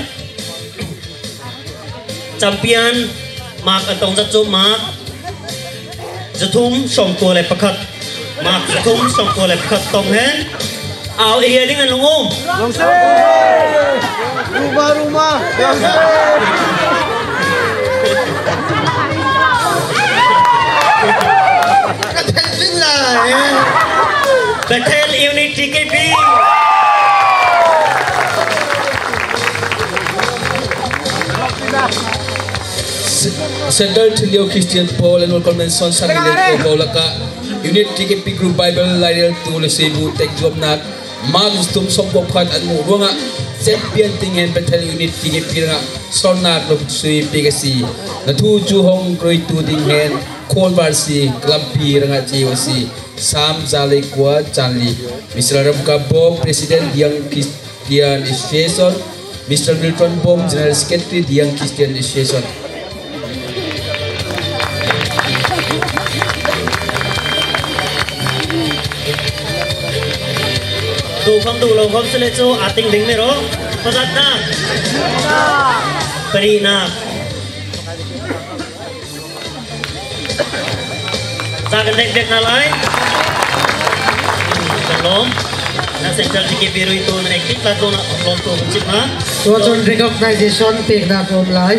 Champion mark an tawng zat chu mark zathum sâwmkua leh pakhat. Mark zathum sâwmkua leh pakhat tawng hen. Âu area ding an lung um. Ruma, ruma. Ka thel ding lai. Bethel Unit T K P. Central Thilio Christian Pawl Annual Convention sâng nih leikua bâwlâk ah Unit T K P Group Bible Lâirêltu Lasebu tekzuamnâk mark zathum sâwmkua pakhat an muh ruangah champion ding hen Bethel Unit T K P rangah sawrnâk lawmsui pêk asi. Na thu chu hawng ruaitu ding hen khâwlvâr asi, ka lampi rangah chêu asi. Sâm za leikua chânli. Mister Ramkap Bawm, President, Young Christian Association, Mister Milton Bawm, General Secretary, Young Christian Association. Duh khawm duh lo khawmsele chu a ting ding mi rawh. Pazat na. Parihnâk. Sa kan dek dek na lai. Kan lâwm. Na Central T K P ruaitu nan ek tik la tu na lâwmtu kan chim na. Tuah chun recognition pêknâk um lai.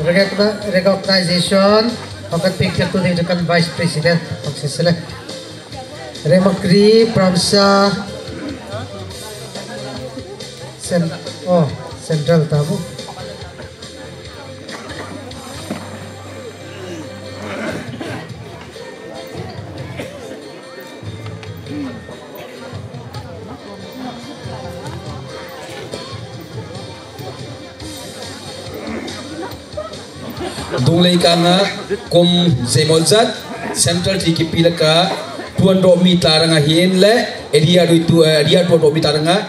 Recogni-, recognition hawng kan pêk pêktu ding chu kan Vice President hawng si sele. Remakri, Pramsa, Cen-, oh, Central ta bu. Dung leikâng ah kum zeimawzat Central T K P lakah ṭuan rawh mi tla rangah hin leh area ruaitu, eh, area ṭuan rawh mi tla rangah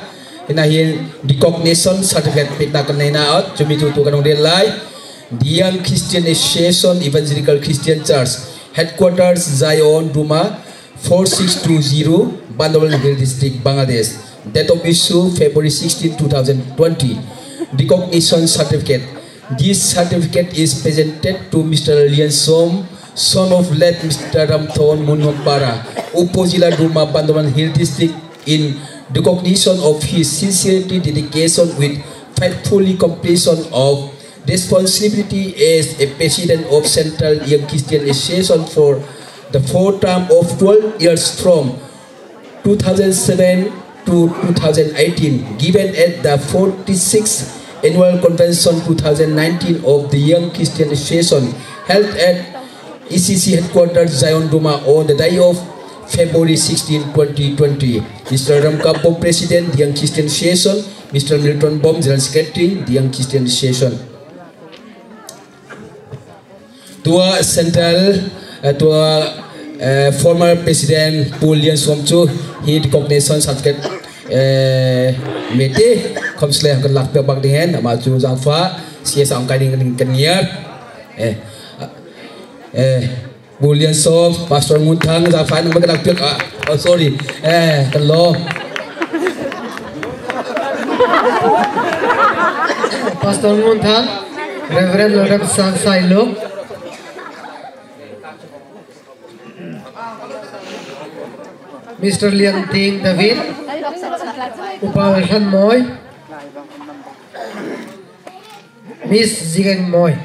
hin ah hin recognition certificate pêknâk kan nei na awt, chu mi chu tu kan hawng rêl lai. The Young Christian Association, Evangelical Christian Church, Headquarters Zion, Duma, four six two zero, Bandarban Hill District, Bangladesh. Date of issue, February sixteen, two thousand twenty. Recognition certificate. This certificate is presented to Mister Lian Som, son of late Mister Ramthon Munhompara, Upazila Duma, Bandarban Hill District, in recognition of his sincerity, dedication with faithfully completion of responsibility as a President of Central Young Christian Association for the four term of twelve years from two thousand seven to two thousand eighteen, given at the forty-sixth Annual Convention two thousand nineteen of the Young Christian Association, held at E C C Headquarters, Zion, Duma, on the day of February sixteen, twenty twenty. Mister Ramkap Bawm, President, the Young Christian Association, Mister Milton Bawm, General Secretary, the Young Christian Association. Tuah Central, eh, tuah, eh, former President Pu Lian Som chu hi recognition certificate Eh, mete, khawmsele kan lâk piak bâk ding hen, amah chu zangfah, C S ang kai ding kan ngiar. Eh, eh, Bulian Sawm, Pastor Ngunthang, zangfah nang kan lâk piak, ah, oh, sorry. Eh, kan lo. Pastor Ngunthang, Reverend Lorem Sang Sailuk. Mister Lian Ting David, Upa Hran Mawi, Miss Zikeng Mawi.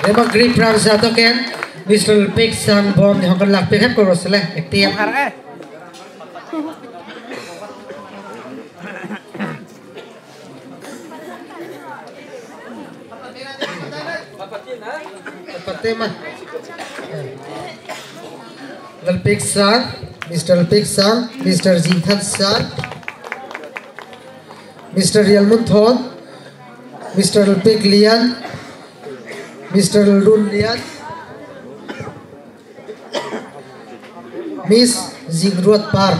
Remak Grip Rangsa thawk hen, Mister Pek Sang Bawm nih hawng kan lâk piak hep ko rawh sele, active. Patima. Lalpek Sang, Mister Lalpek Sang, Mister Zingthan Sang, Mister Rial Mun Thon, Mister Lalpek Lian, Mister Lalrun Lian, Miss Zingruat Par.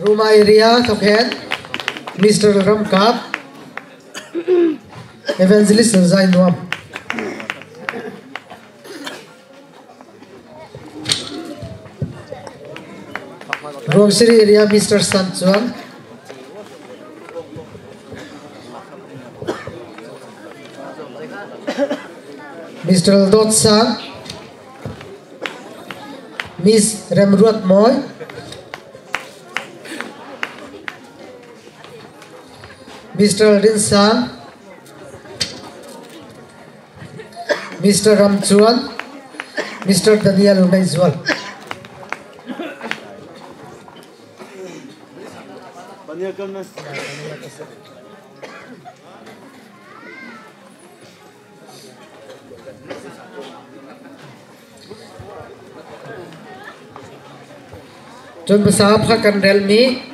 Ruma area thawk hen, Mister Ramkap, Evangelist Zainuam. Ruangsiri area, Mister Sanchuan. Mister Dawt Sang. Miss Remruat Mawi. Mister Rin Sang. Mister Ramchuan, Mister Daniel Ngaizual. Chun pasal pakhat kan rel mi.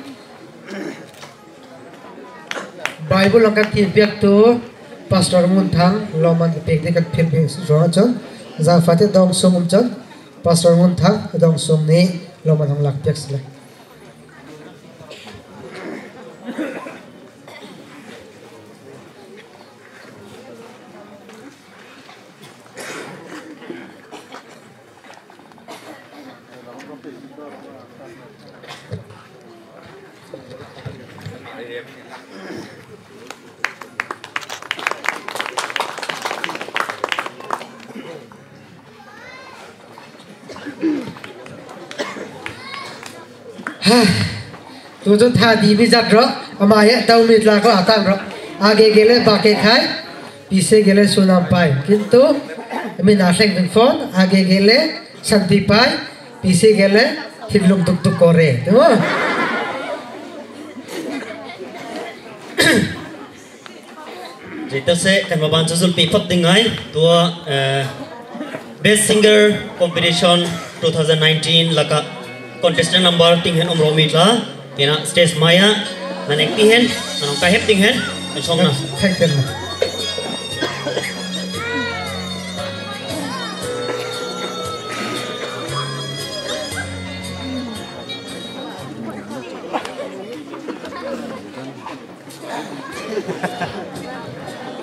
Bible ah kan thîm piaktu Pastor Ngunthang lawmman pêk ding kan philh mi ruangah chun, zangfah te dawngsung um chun Pastor Ngunthang dawngsung nih lawmman hawng lâk piak sele. Ha, tu chu tha di mi zat rawh, ama he to mi tla ko atang rawh. Age ge le ba ke khai, pice ge le sunam pai. Kintu, mi na thleng ving phone, age ge le santi pai, pice ge le thinlung tuk tuk ko re. Tu. Ri ta seh, kanmah bân chu zulh pêk phot ding ngâi. Tuah, eh, Best Singer Competition two thousand nineteen lakah contestant number ting hen um rawh mi tla, kei na stage mâi ah nan eng ti hen, nan hawng kai hep ding hen, kan sawm na. Khai tel na.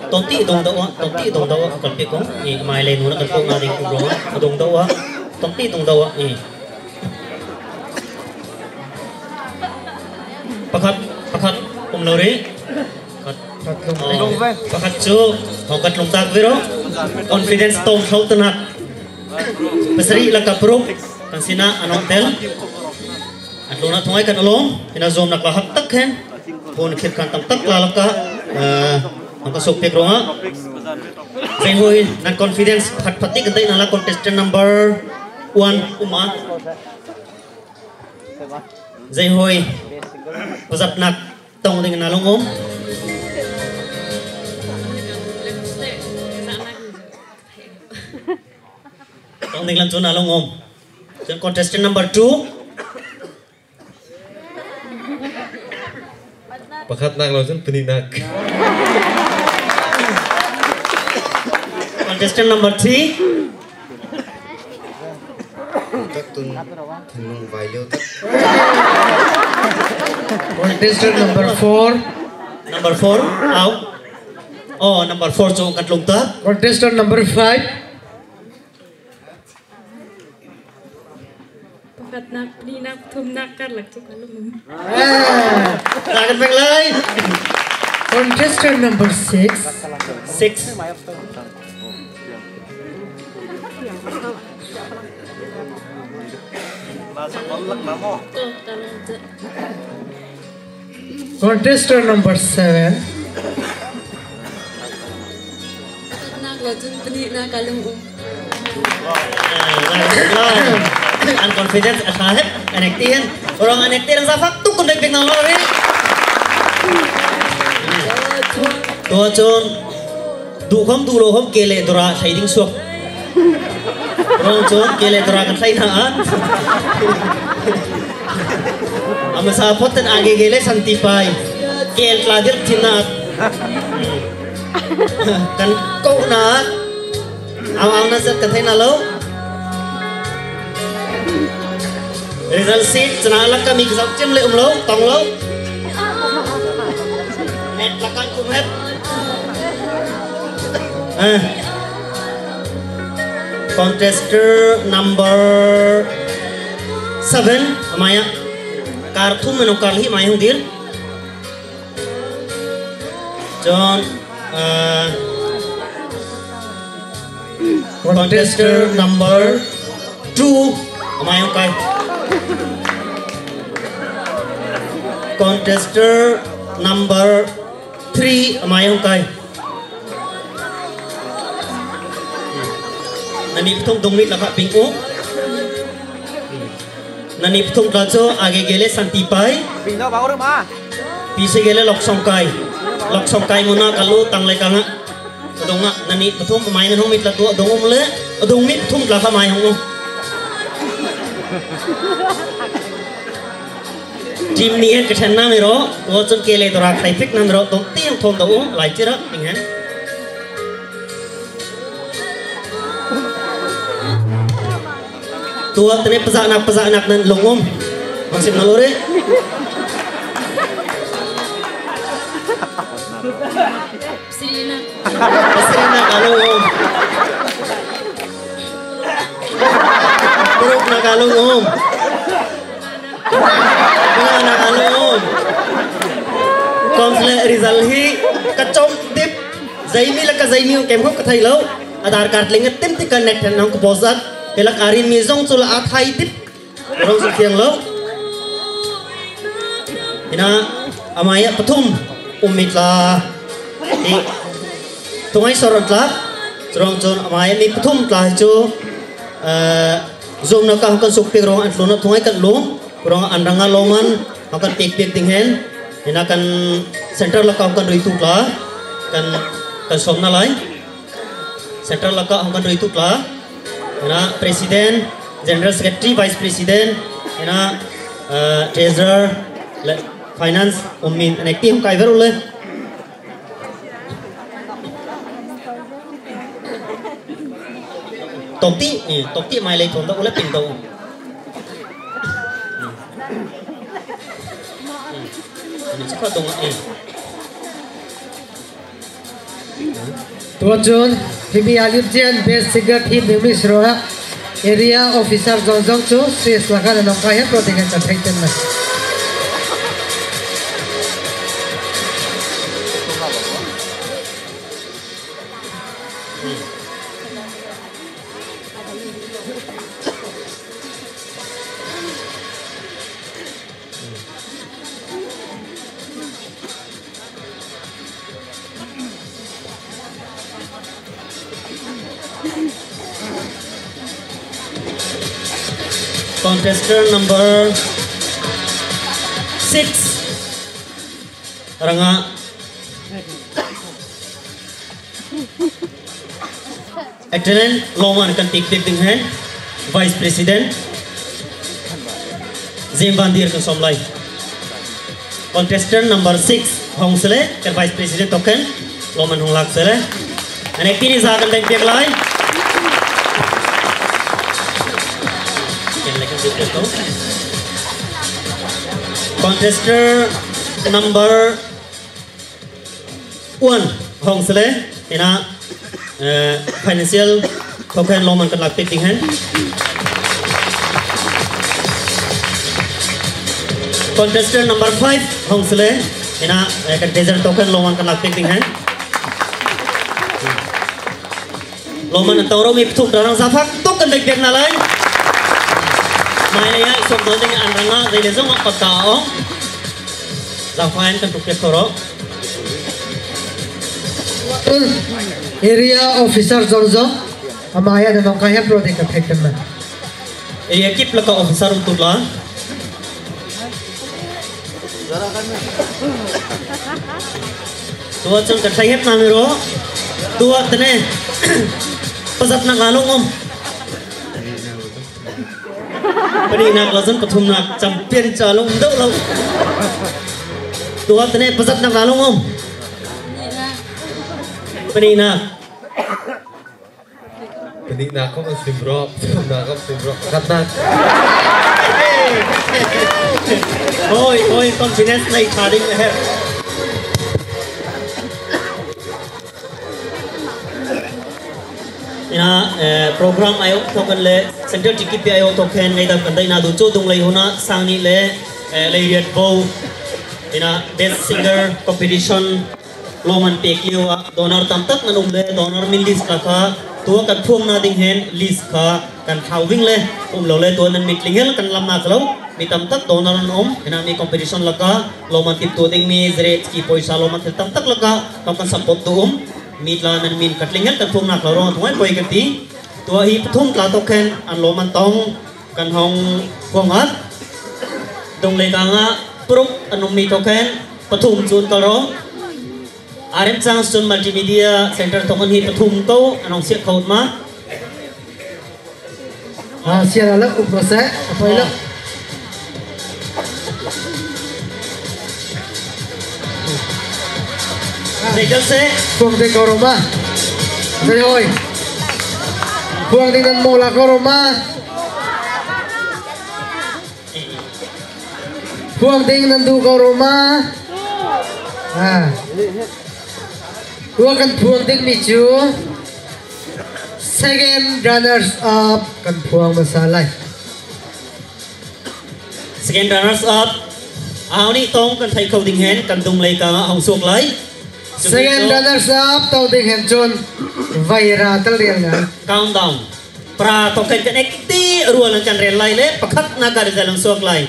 Tawmtih dawngdawh ah, tawmtih dawngdawh ah, kan pêk kawng. Eh, mâi le nu na kan pawh ngâ ding um rawh ah, dawngdawh ah, tawmtih dawngdawh ah, eh. Pakhat, pakhat, um lo rih. Pakhat, pakhat chu, hawng kan tlung tâk vei rawh. Confidence tâwm thlawh tâk. Pasarih lakah paruk, kan sinah an hawng tel. A tlûnah thungâi kan lâwm, hinah zuamnâk la hak tak hen. Hun khirh kan tam tak la lakah, eh, hawng ka suk pêk ruangah. Zei hâwi, nan confidence phat phat ti kan deih na la contestant number one um ah. Zei hâwi, pazatnâk tawng ding na lung um. Ang ding lam chun a lung um. Chun contestant number two. Pakhatnâk lo chun panihnâk. Contestant number three. Tak tun thinlung vai liau tak. Contestant number four. Number four. Au. Oh, number four chu kan tlung ta. Contestant number five. Pakhatnâk, panihnâk, pathumnâk kar lak chu ka lung um. Ah. Kan pêk lai. Contestant number six. Six. Contestant number seven. Pakhatnâk lo chun panihnâk a lung um. An confidence a ṭha hep, an acting hen. Rawng an acting hen zafak tuk kun dek bing nang lo ri. Tua chun duh khawm duh lo khawm kele dora hlei ding suak. Rawng chun kele dora kan hlei na an. A masa phawt ten a gege le Santi Pai. Kel tla dir thin na. Kan ko na. Au, au na zat kan thei na lo. Result sheet chana lak ka mi ka zauh chiam le um lo, tawng lo. Net lak kan kum hep. Eh. Contestant number seven, amai ah. Kar thum mano kar li amai hung dir. Chun, uh, contestant number two, amai hung kai. Contestant number three, amai hung kai. Nannih pathum dungmit lakah ping u. Nannih pathum tla chu a gege le Santi Pai. Pi no ba ur ma. Pi se gele Lawksawngkai. Lawksawngkai mun ah ka lu tang le ka ngah. Ka dungah nannih pathum mai nan hawng mit la tuah dung um le. A dungmit pathum tla kha mai hawng u. Team nih hen ka ṭhen na mi rawh. Tua chun kele dora khai fik nan rawh. Tum tiang thawm da um. Lai chira. Ning hen. Tua tene pazanâk, pazanâk nan lung um. Maksim na lo re. Pasarina. Pasarina ka lung um. Parukna ka lung um. Parukna ka lung um. Kawmsele result hi ka chawm dip. Zeimi lakah zeimi hawng kem khawm ka thei lo. Aadhaar card link a tim tik ka net hen hawng ka pawsat. Hi lakah rin mi zawng chu la a thai dip. Rawng chu thiang lo. Hinah, amai ah pathum um mi tla. Hi. Thungâi sawr an tla. Churawng chun amai ah mi pathum tla hi chu. Eh, zumnâk ah hawng kan suk piak rawh an tlûnah thungâi kan lum. Rawng an rangah lawmman hawng kan pêk piak ding hen. Hinah kan center lakah hawng kan ruitu tla. Kan, kan sawm na lai. Center lakah hawng kan ruitu tla. Hinah President, General Secretary, Vice President. Hinah, eh, Treasurer, le, Finance, um min, an acting hawng kai ver u le. Tawk ti, eh, tawk ti mai lei thawm da u le pin da u. Ani chu kha dong, eh. Tua chun, hi mi a lim chian best singer theme mi mi siro ha. Area officer zawng zawng chu, stage lakah nan hawng kai hen, pro ding hen kan thei ten na. Contestant number six. Rangah. Excellent, lawmman kan pêk pêk ding hen. Vice President Zem Van Dir kan sawm lai. Contestant number six hawng sele, kan Vice President token lawmman hawng lak sele. An ek tini za kan deng piak lai. Contestant number one hawng sele, ina, eh, financial token lawmman kan lak piak ding hen. Contestant number five hawng sele, ina, eh, kan treasure token lawmman kan lak piak ding hen. Lawmman an tawng rawh mi pathum tla rang zafak tuk kan dek piak na lai. Mai lai ai sawm dawn ding an rang ah zei le zong ah pakka awng. Zafak an kan tuk piak tho rawh. Area officer zong zong. Amah ya dan nong kai hep rawh ding ka phek kan na. Area kip lakah officer um tut la. Tuah chun ka thlai hep na mi rawh. Tuah tene. Pazatnâk la lung um. Panihnâk la chun pathumnâk champion cha lung deuh lo. Tuah tene pazatnâk la lung um. Panihnâk. Panihnâk khawm an sim rawh, pathumnâk khawm sim rawh, pakhatnâk. Oi, oi, confidence nei tha ding a herh. Ina, eh, program aiawh thawk hen le, central ticket pi aiawh thawk hen, ngâidam kan daih na dun chu, Dunglei hun ah, sâng nih le, eh, leiriat bo. Ina, best singer competition, lawmman pêk liauah, donor tam tak nan um le, donor min list lakah, tuah kan phuang na ding hen, list kha kan thâu ving le, um lo le, tuah nan mi tling hen kan lam na ka lo, mi tam tak donor an um, ina mi competition lakah, lawmman tip tuah ding mi, zereh, ki poisa lawmman thil tam tak lakah, kan kan support duh um, mi tla nan min ka tling hen kan phuang na ka lo rawh, thungâi poi kan ti, tuah hi pathum tla thawk hen, an lawmman tawng, kan hawng phuang ah, Dunglei kâng ah, paruk an um mi thawk hen, pathum chun kal rawh. Arem chang sun multimedia center thawk hen hi pathum ko, an hawng siak khawt ma. Ah, siak la la, up rawh se, a poi la. Zeidah se? Phuang ding ko rawh ma. Zei oi. Phuang ding nan mawl la ko rawh ma. Phuang ding nan duh ko rawh ma. Ah. Tuah kan phuang ding mi chu second runners up kan phuang masa lai. Second runners up. Anih tawng kan theih kho ding hen kan Dunglei kâng ah hawng suak lai. Second runners up tawng ding hen chun vai ra tal rial ngai. Countdown. Pra thawk hen kan ek ti rual hen kan rel lai le, pakhatnâk ah result an suak lai.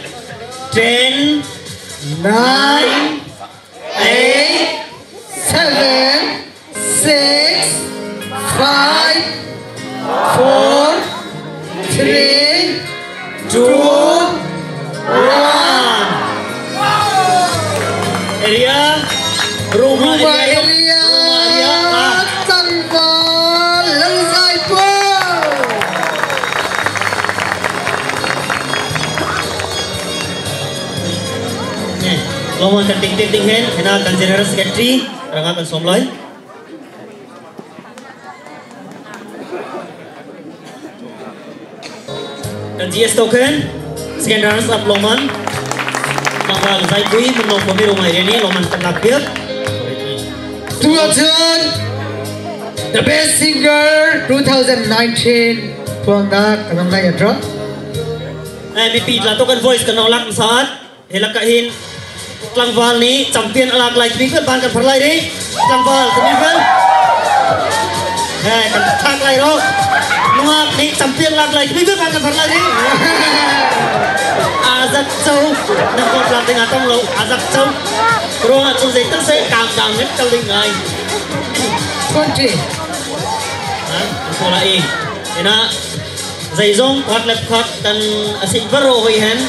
Ten, nine, eight, seven, six, five, four, three, two, one. Area. Ruma area. Ruma area. Tlangvâl Lalzaipuang. Lawmman kan ting ting ting hen, hena kan general secretary, rang ah kan sawm lai. Kan G S token, second runners up lawmman. Tlangvâl Zaipui, mun nong pawmi Ruma area nih, lawmman kan lak piak. Tuah chun, the best singer two thousand nineteen, phuangnâk, kan hawng dâi a ṭha. Eh, mipi tla token voice kan hawng lak sat. Hi lakah hin, tlangvâl nih champion a lâk lai, timi fel ban kan phar lai rih. Tlangvâl, timi fel. He, kan thâk lai rawh. Nungâk nih champion lâk lai, timi fel ban kan phar lai rih. A zat cho. Nan kawt lâk ding a tawng lo, a zat cho. Ruangah chun zei tal se, kam dam nget kal ding ngâi. Twenty. Ha? Ko la i. Ina. Zeizawng pakhat le pakhat kan a sik ver rawh hâwi hen,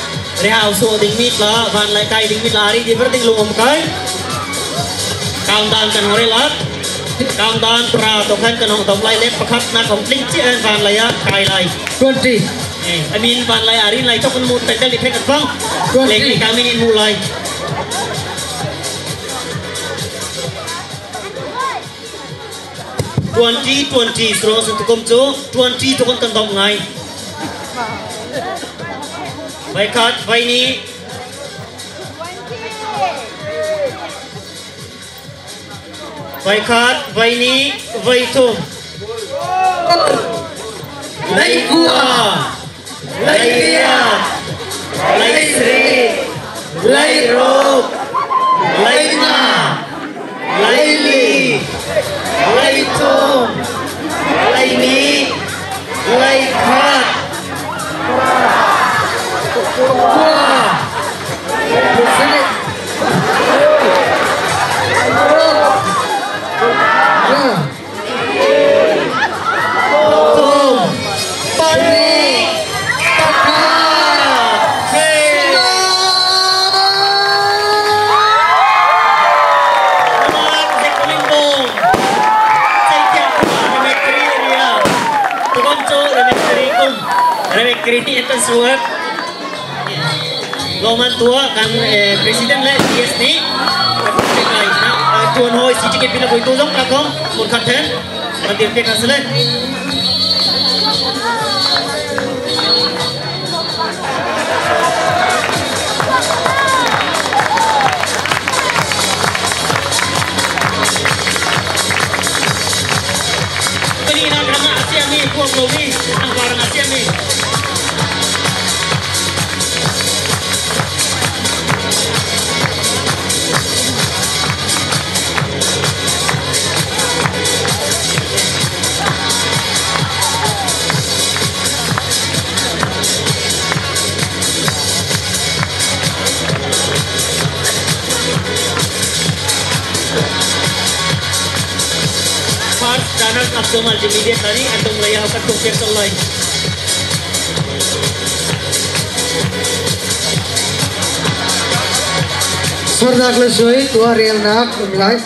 rehâu suah ding mi tla, vân leh kai ding mi tla, a ri di ver ding lung um kai. Countdown kan hawng rel ah. Kang dan pra tawh khan kan hawng dawng lai le pakhatnâk hawng tling chiah hen vân lai ah kai lai. Twenty. Eh, a min vân lai ah rin lai tawh kan muh tâi tâi leh phek kan pang. Twenty. Leng ni kang min in muh lai. Twenty, twenty, suro sun tukum chu, twenty tukum kan dawng ngai. Vai khat, vai ni. Vai khat, vai ni, vai thum. Leikua. Leiriat, leisarih, leiruk, leinga, leili, leithum, leini, leikhat, kua. Thum, pariat, pakhat. Mat, zek kumin bawm. Chei thiang kuma, remek kari area. Tukum chu remek kari kum. Remek kari ni entan suat. Lawmman tuah kan, eh, President leh T S ni. Kan pek lai na, eh, tuan hâwi C T K P lak hâwi tu zawng lak hawng. Mun khat hen. Kan dir pek kan sele. Kani na rangah a siam mi, kuak lo mi, nang ba rangah a siam mi. First runners up to multimedia tari, an dawng lai ah kan tuk pek lai. Sawrnâk leh sui, tuah rêlnâk um lai.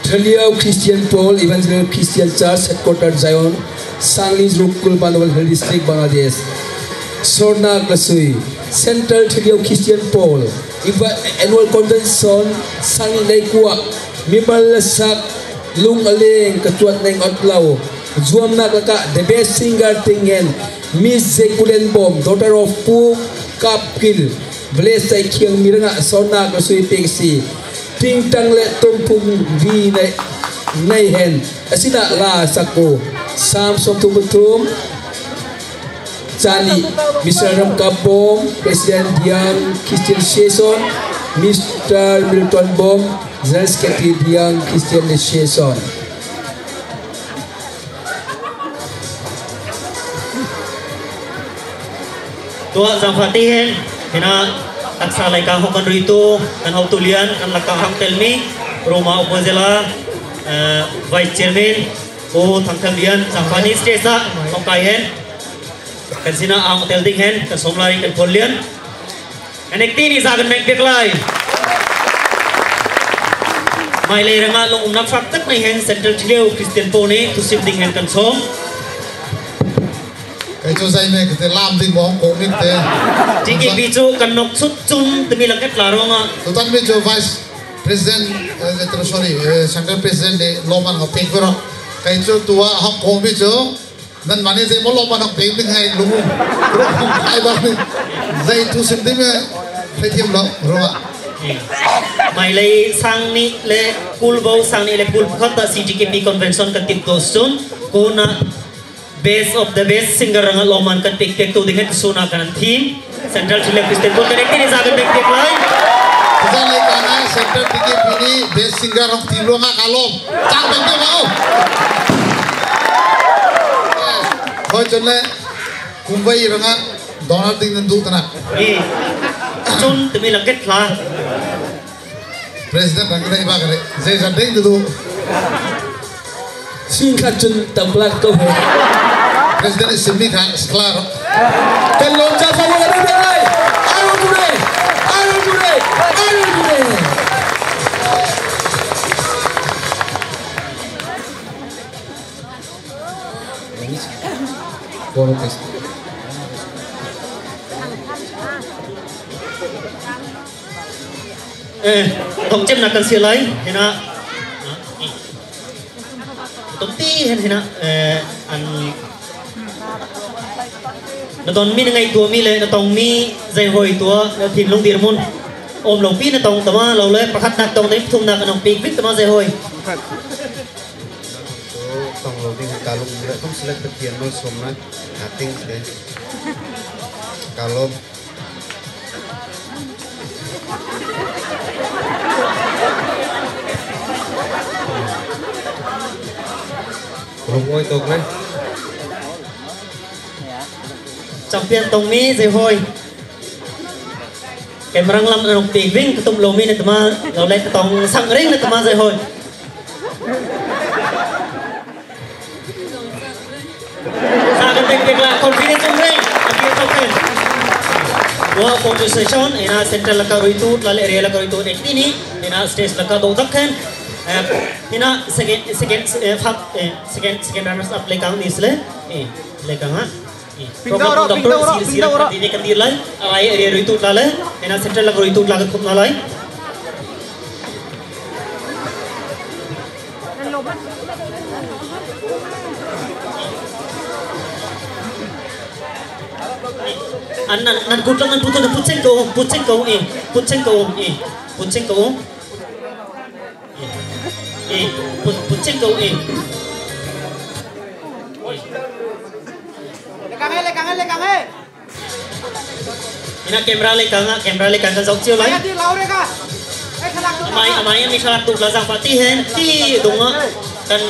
Thliau Christian Pawl, Evangelical Christian Church, Headquarter Zion, Sangli Zuruk, Kulban Wall Hill District, Bangladesh. Sawrnâk leh sui, Central Thliau Christian Pawl, Inva-, Annual Convention, Sangli leikua, mimal lasak, lung a leng, ka tuat neng awt lo. Zuamnâk lakah, the best singer ting hen, Miss Zeikulen Bawm, daughter of Pu Kap Kil, Village Saikhiang mi rangah sawrnâk leh sui pêk asi. Ṭingṭang leh tumpung ri nei, nei hen. A sinah la sak u. Sâm sawmthum pathum. Chani, Mister Ramkap Bawm, President Young Christian Association, Mister Milton Bawm, General Secretary Young Christian Association. Tuah zangfah ti hen, hinah, taksa leikâng hawng kan ruitu, kan hotu lian, kan lakah hawng tel mi, Roma Upazila, eh, Vice Chairman, Pu Thangtham Lian, zangfah ni stage ah, hawng kai hen, kan sinah hawng tel ding hen, kan sawm lai kan phual lian. Kan ekti ni zâ kan meng pêk lai. Mailei rangah lung umnâk fâk tak nei hen Central Thliau Christian Pawl nih thusim ding hen kan sawm. Kei chu zei me kate lam ding bawng ko mi kate. T K P chu kan nok chut chun timi lang ket la rawng ah. Tutan mi chu Vice President, eh, sorry, eh, Central President nih lawmman hawng pêk ko rawh. Kei chu tuah hawng ko mi chu. Nan mani zei maw lawmman hawng pêk ding hai lung. Ai ba mi. Zei thusim ding me. Hei thiam lo, rawh. Mailei sâng nih leh kul bo, sâng nih leh kul pakhat ah C T K P convention kan timhtuah chun, ko na best of the best singer rangah lawmman kan pêk pêktu ding hen tu sunah kan thim. Central Thliau Christian Pawl kan ekti ni zâ kan meng pêk lai. Tuzân leikâng ah Central T K P nih best singer hawng thim ruangah ka lâwm. Chang pêk pêk ma o. Hâwi chun le, kumvei rangah donor ding nan duh ta na. Ni. Chun timi lang ket la. President rang ka theih bâk a reh. Zeizat ding ka duh. Sîn khat chun tam plat ko he. President i sim mi kha sakla rawh. Kan lâwmcha fâk kan duh ding lai. Aru duh ding. Aru duh ding. Aru duh ding. Eh, tawng chemnâk kan siar lai, hinah. Tawng ti hen hinah, eh, an na dawn mi, na ngaihtuah mi leh na tawng mi zei hâwi tuah, na thinlung dîrmun. Âwm lo pi na tawng ta ma lo le, pakhatnâk tawng ding, pathumnâk an hawng pêk ving ta ma zei hâwi. Tawng lo ding ka lung mi leh, kum select Pathian malsâwmnâk, ka ting te. Ka lâwm. Lung âwi tawk le. Champion tawng mi zei hâwi. Keimah rang lam an hawng pêk ving, ka tum lo mi na ta ma, lo le ka tawng sâng rêng na ta ma zei hâwi. Sa kan tek tek la confidence um rêng, a ti thawk hen. Tuah photo session, hinah central lakah ruitu tla le area lakah ruitu ek ti nih, hinah stage lakah dawh thawk hen. Eh, hinah second, second, eh, first, eh, second, second runners up leikâng ni sele. Eh, leikâng ah. Program pindauh rawh, pindauh rawh, pindauh rawh. Kan dir lai, a lai area ruitu tla le, hinah central lakah ruitu tla kan khawm na lai. An nan, nan kut lang, nan put, nan put cheng ko, put cheng ko, eh, put cheng ko, eh, put cheng ko. Eh, put, put cheng ko, eh. Leikâng e, leikâng e, leikâng e. Hinah camera leikâng ah, camera leikâng kan zauh chiau lai. Amai, amai, mi thlalâk tu tla zangfah ti hen, ti dungah kan.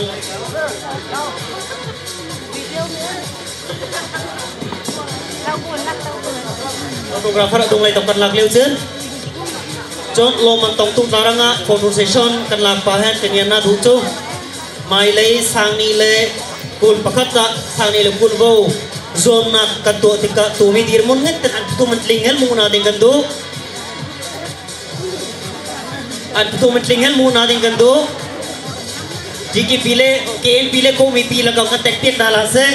Photographer a dung lai tawng kan lâk liau chun. Chun lâwmman tawng tu tla rangah photo session kan lâk pah hen, kan ngian na duh chu. Mâi lei sâng nih leh kul pakhat ah, sâng nih leh kul vo zuamnâk kan tuah tikah, tu mi dîrmun hen ten an pathum an tling hen muh na ding kan duh. An pathum an tling hen muh na ding kan duh. G K P leh, K N P leh Kawhmi pi lakah kan tek piak na lai seh.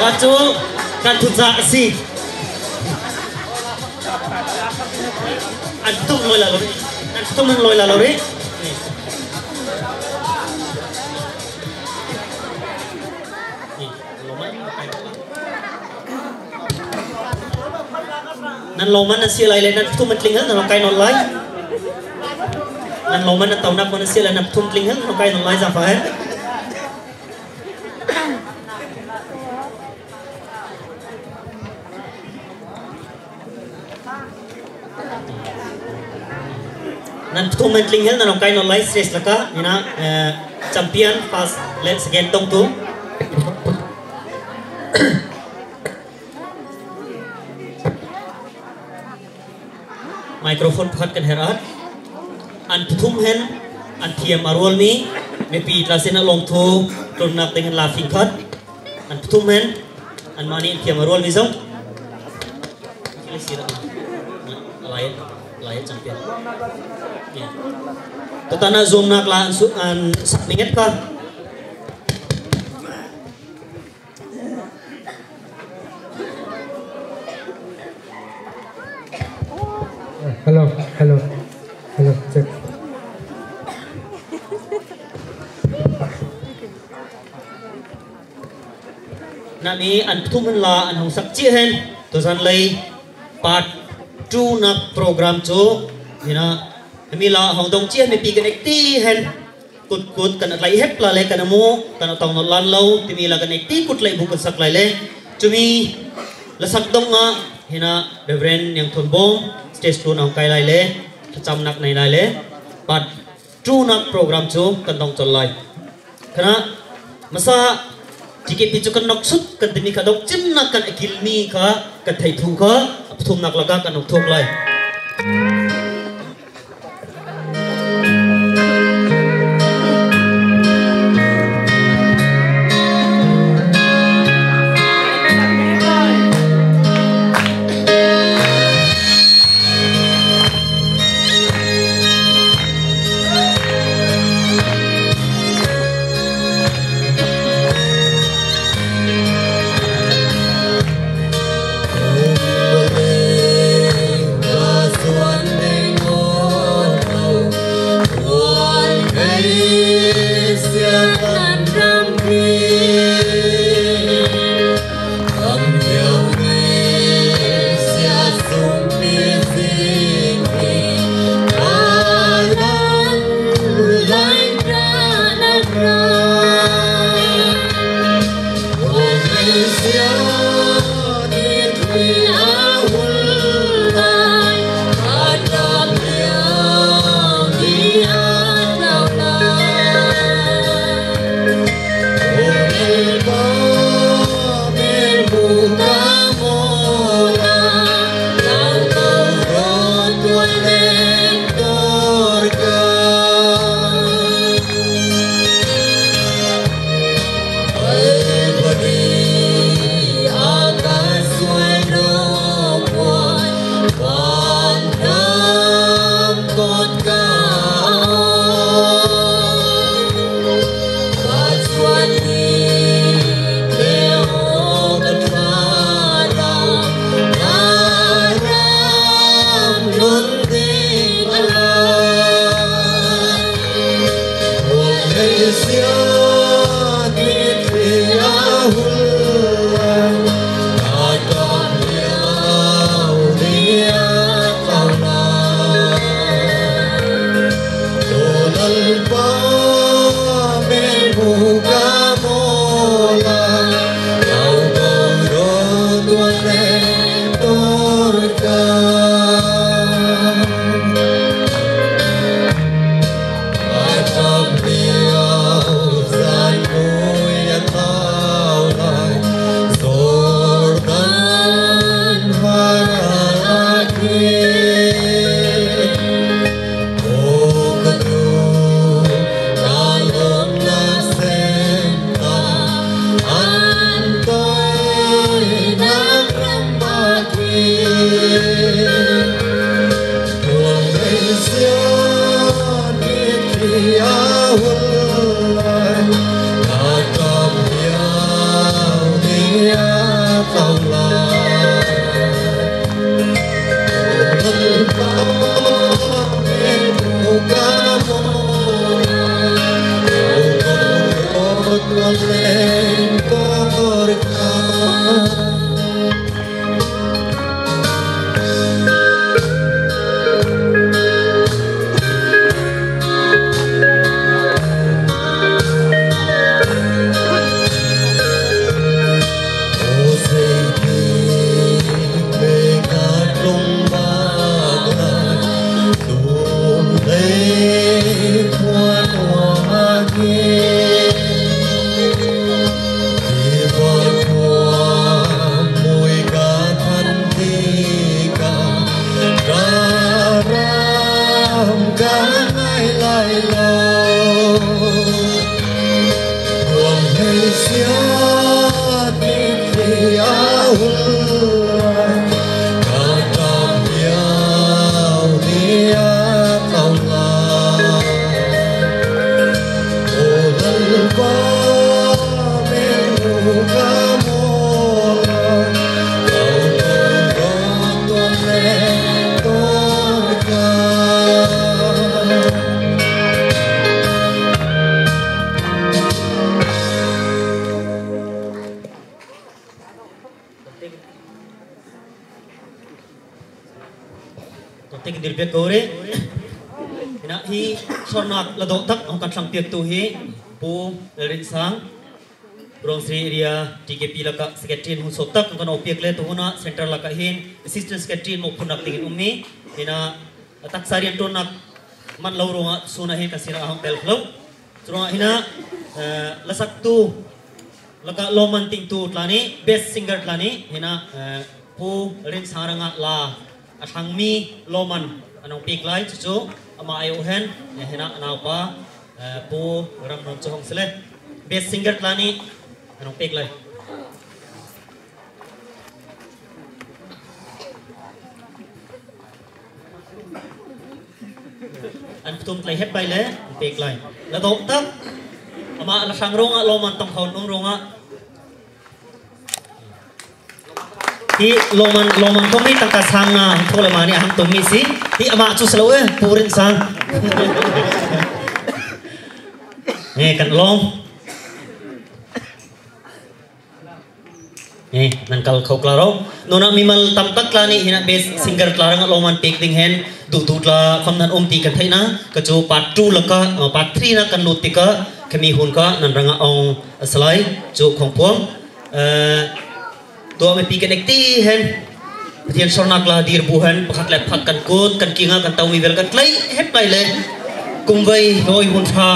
Ka chu kan thuzâk asi. An pathum lâwi lai lo rih. An pathum hen lâwi lai lo rih. Nan lâwmman nan siar lai le, nan pathum hen tling hen, nan hawng kai nawlh lai. Nan lâwmman nan taunâk man nan siar lai, nan pathum tling hen, nan hawng kai nawlh lai zangfah hen. Nan pathum hen tling hen, nan hawng kai nawlh lai stage lakah, hinah, eh, champion, first leh second tawng tu. Microphone pakhat kan herh awt. An pathum hen, an thiam a rual mi, mipi tla sinah lâwmthu tlûnnâk ding hen la fing khat. An pathum hen, anmah nih an thiam a rual mi zawng. Lai, lai champion. Tutan ah zuamnâk la an su, an sak mi nget kha. Hello, hello, hello, check. Nami an pathum hen la an hawng sak chiah hen, tuzân lei part two nâk program chu, hinah, hemi la hawng dawng chiah hen mipi kan ek ti hen. Kut kut kan a tlaih hep lai le, kan a muh, kan a tawng nawlh lan lo, timi la kan ek ti kut tlaih bûk kan sak lai le. Chumi la sak dawngah, hinah Reverend Niang Thon Bawm, stage tluan ah hawng kai lai le, thlachamnâk nei lai le, part two nâk program chu kan dawng chawl lai. Khanah, masa, G K P chu kan nawk sut, kan timi kha dawngh chimnâk kan a kil mi kha, kan theih thu kha, a pathumnâk lakah kan hawng thuak lai. Tawk tek dir bek ko re. Hinah hi sawrnâk la dawh tak hawng kan thlang piaktu hi Pu Lalrinsang, Pu Rangsri Area T K P lakah Secretary in hun sawt tak hawng kan awh piak le, tu hunah Central lakah hin Assistant Secretary in mawhphurhnâk dingin um mi. Hinah a taksa rianṭuannâk man lo ruangah sûnah hin kan sinah a hawng tel kho lo. Churuangah hinah, eh, lasaktu lakah lâwmman tingtu tla nih, best singer tla nih hinah, eh, Pu Lalrinsang rangah la a thlang mi lâwmman an hawng pêk lai. Chu chu amah ei uh hen, eh, hinah a naupa, eh, Pu Ramnuam chu hawng si le, best singer tla nih an hawng pêk lai. An pathum tlai hep bai le an pêk lai. La dawh tak. Amah la thlang ruangah lâwmman tawng kho an um ruangah. Hi lâwmman, lâwmman tawng mi tangka sâng nga an tho le mah nih a hawng tawng mi asi. Hi amah chu si lo e, Pu Rinsang. Kan lâwm. Eh, nan kal kho klar rawh. Nûnah mimal tam tak tla nih hinah best singer tla rangah lâwmman pêk ding hen duhtu tla khawm nan um ti kan theih na. Kha chu part two lakah, uh, part three na kan lût tikah khami hun kha nan rangah awng a si lai chu khawm puam. Eh, tuah mipi kan ek ti hen Pathian sawrnâk la dîr bu hen pakhat leh pakhat kan kut kan kiangah kan to mi vel kan tleih hep lai le kum vei hâwi hun ṭha.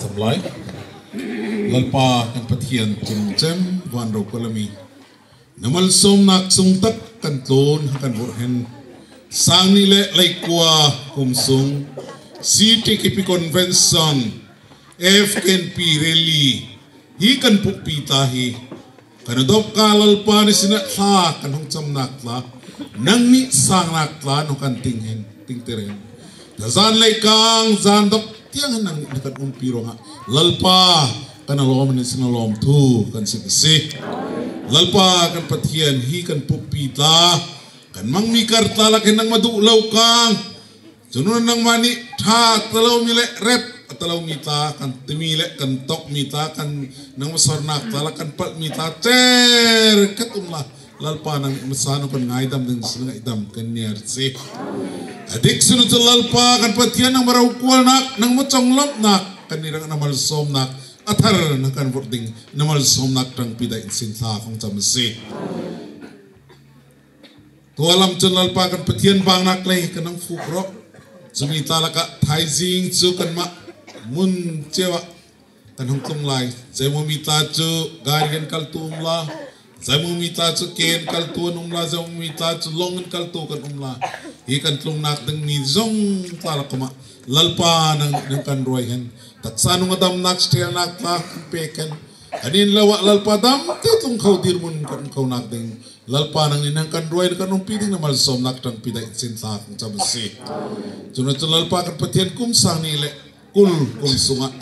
Tam lai. Lal Pa kan Pathian tlung chem van rokual a mi. Na malsâwmnâk sung tak kan tlûn kan vurh hen. Sâng nih leh leikua kum sung C T K P Convention, F K N P Rally hi kan pumhpi tla hi. Kan adawpkâr Lalpa na sinah thla kan hawng chamnâk tla, nangnih sângnâk tla na kan ting hen, tingtir hen. Tuzân leikâng zân dawk tiang hen nangnih na kan umpi ruangah Lalpa kan a lâwm hen na sinah lâwmthu kan sim asi. Lalpa kan Pathian hi kan pumhpi tla, kan mang mi kar tla lakah nangmah duh lo kang. Chunun nangmah nih ṭha ta lo mi leh rep ta lo mi tla kan ti mi leh kan tawk mi tla kan nangmah sawrnâk tla lakah kan palh mi tla cherkhat um lai. Lalpa nangnih masa na kan ngaidam ding sin ngaidam kan niar asi. A dik sunu chu Lalpa kan Pathian nangmah rokualnâk nangmah chawnglâwmhnâk kan ni rang na malsâwmnâk a thar na kan vurh ding na malsâwmnâk ṭangpi daih sin thla kan cham asi. Tualam chun Lalpa kan Pathian bângnâk lei kan hawng fuk rawh. Chu mi tla lakah thaizing chu kanmah mun cheu ah kan hawng tlung lai. Zeimaw mi tla chu gari hen kaltu um lai. Zeimaw mi tla chu ke hen kaltu an um lai. Zeimaw mi tla chu lawng hen kaltu kan um lai. Hi kan tlungnâk ding mi zawng tla lakah mah Lalpa nangnih na kan ruai hen. Taksa nung a damnâk ṭhelnâk tla kan pêk hen. Anih lo ah Lalpa dam te tlung kho dîrmun kan um khonâk ding Lalpa nangnih na kan ruai kan umpi ding na malsâwmnâk ṭangpi daih sin thla kan cham asi. Chun chu Lalpa kan Pathian kum sâng nih leh kul kum sungah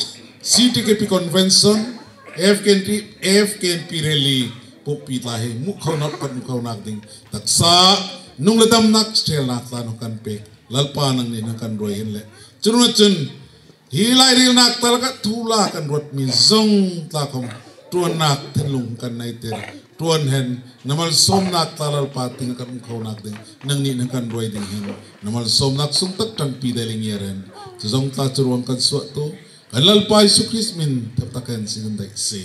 C T K P Convention, F K N P, F K N P Rally pumhpi tla hi muh khonâk kan um khonâk ding taksa nung leh damnâk ṭhelnâk tla na kan pêk. Lalpa nangnih na kan ruai hen leh chun chun hi lâirêlnâk tla lakah thu la kan ruat mi zawng tla khawm ṭuannâk thinlung kan neiter. Ṭuan hen na malsâwmnâk tla Lalpa ting kan um khonâk ding nangnih na kan ruai ding hen na malsâwmnâk sung tak ṭangpi daih leh ngiar hen. Chu zawng tla chu ruang kan suahtu kan Lalpa Jisu Krist min thawk tak hen sin kan daih asi.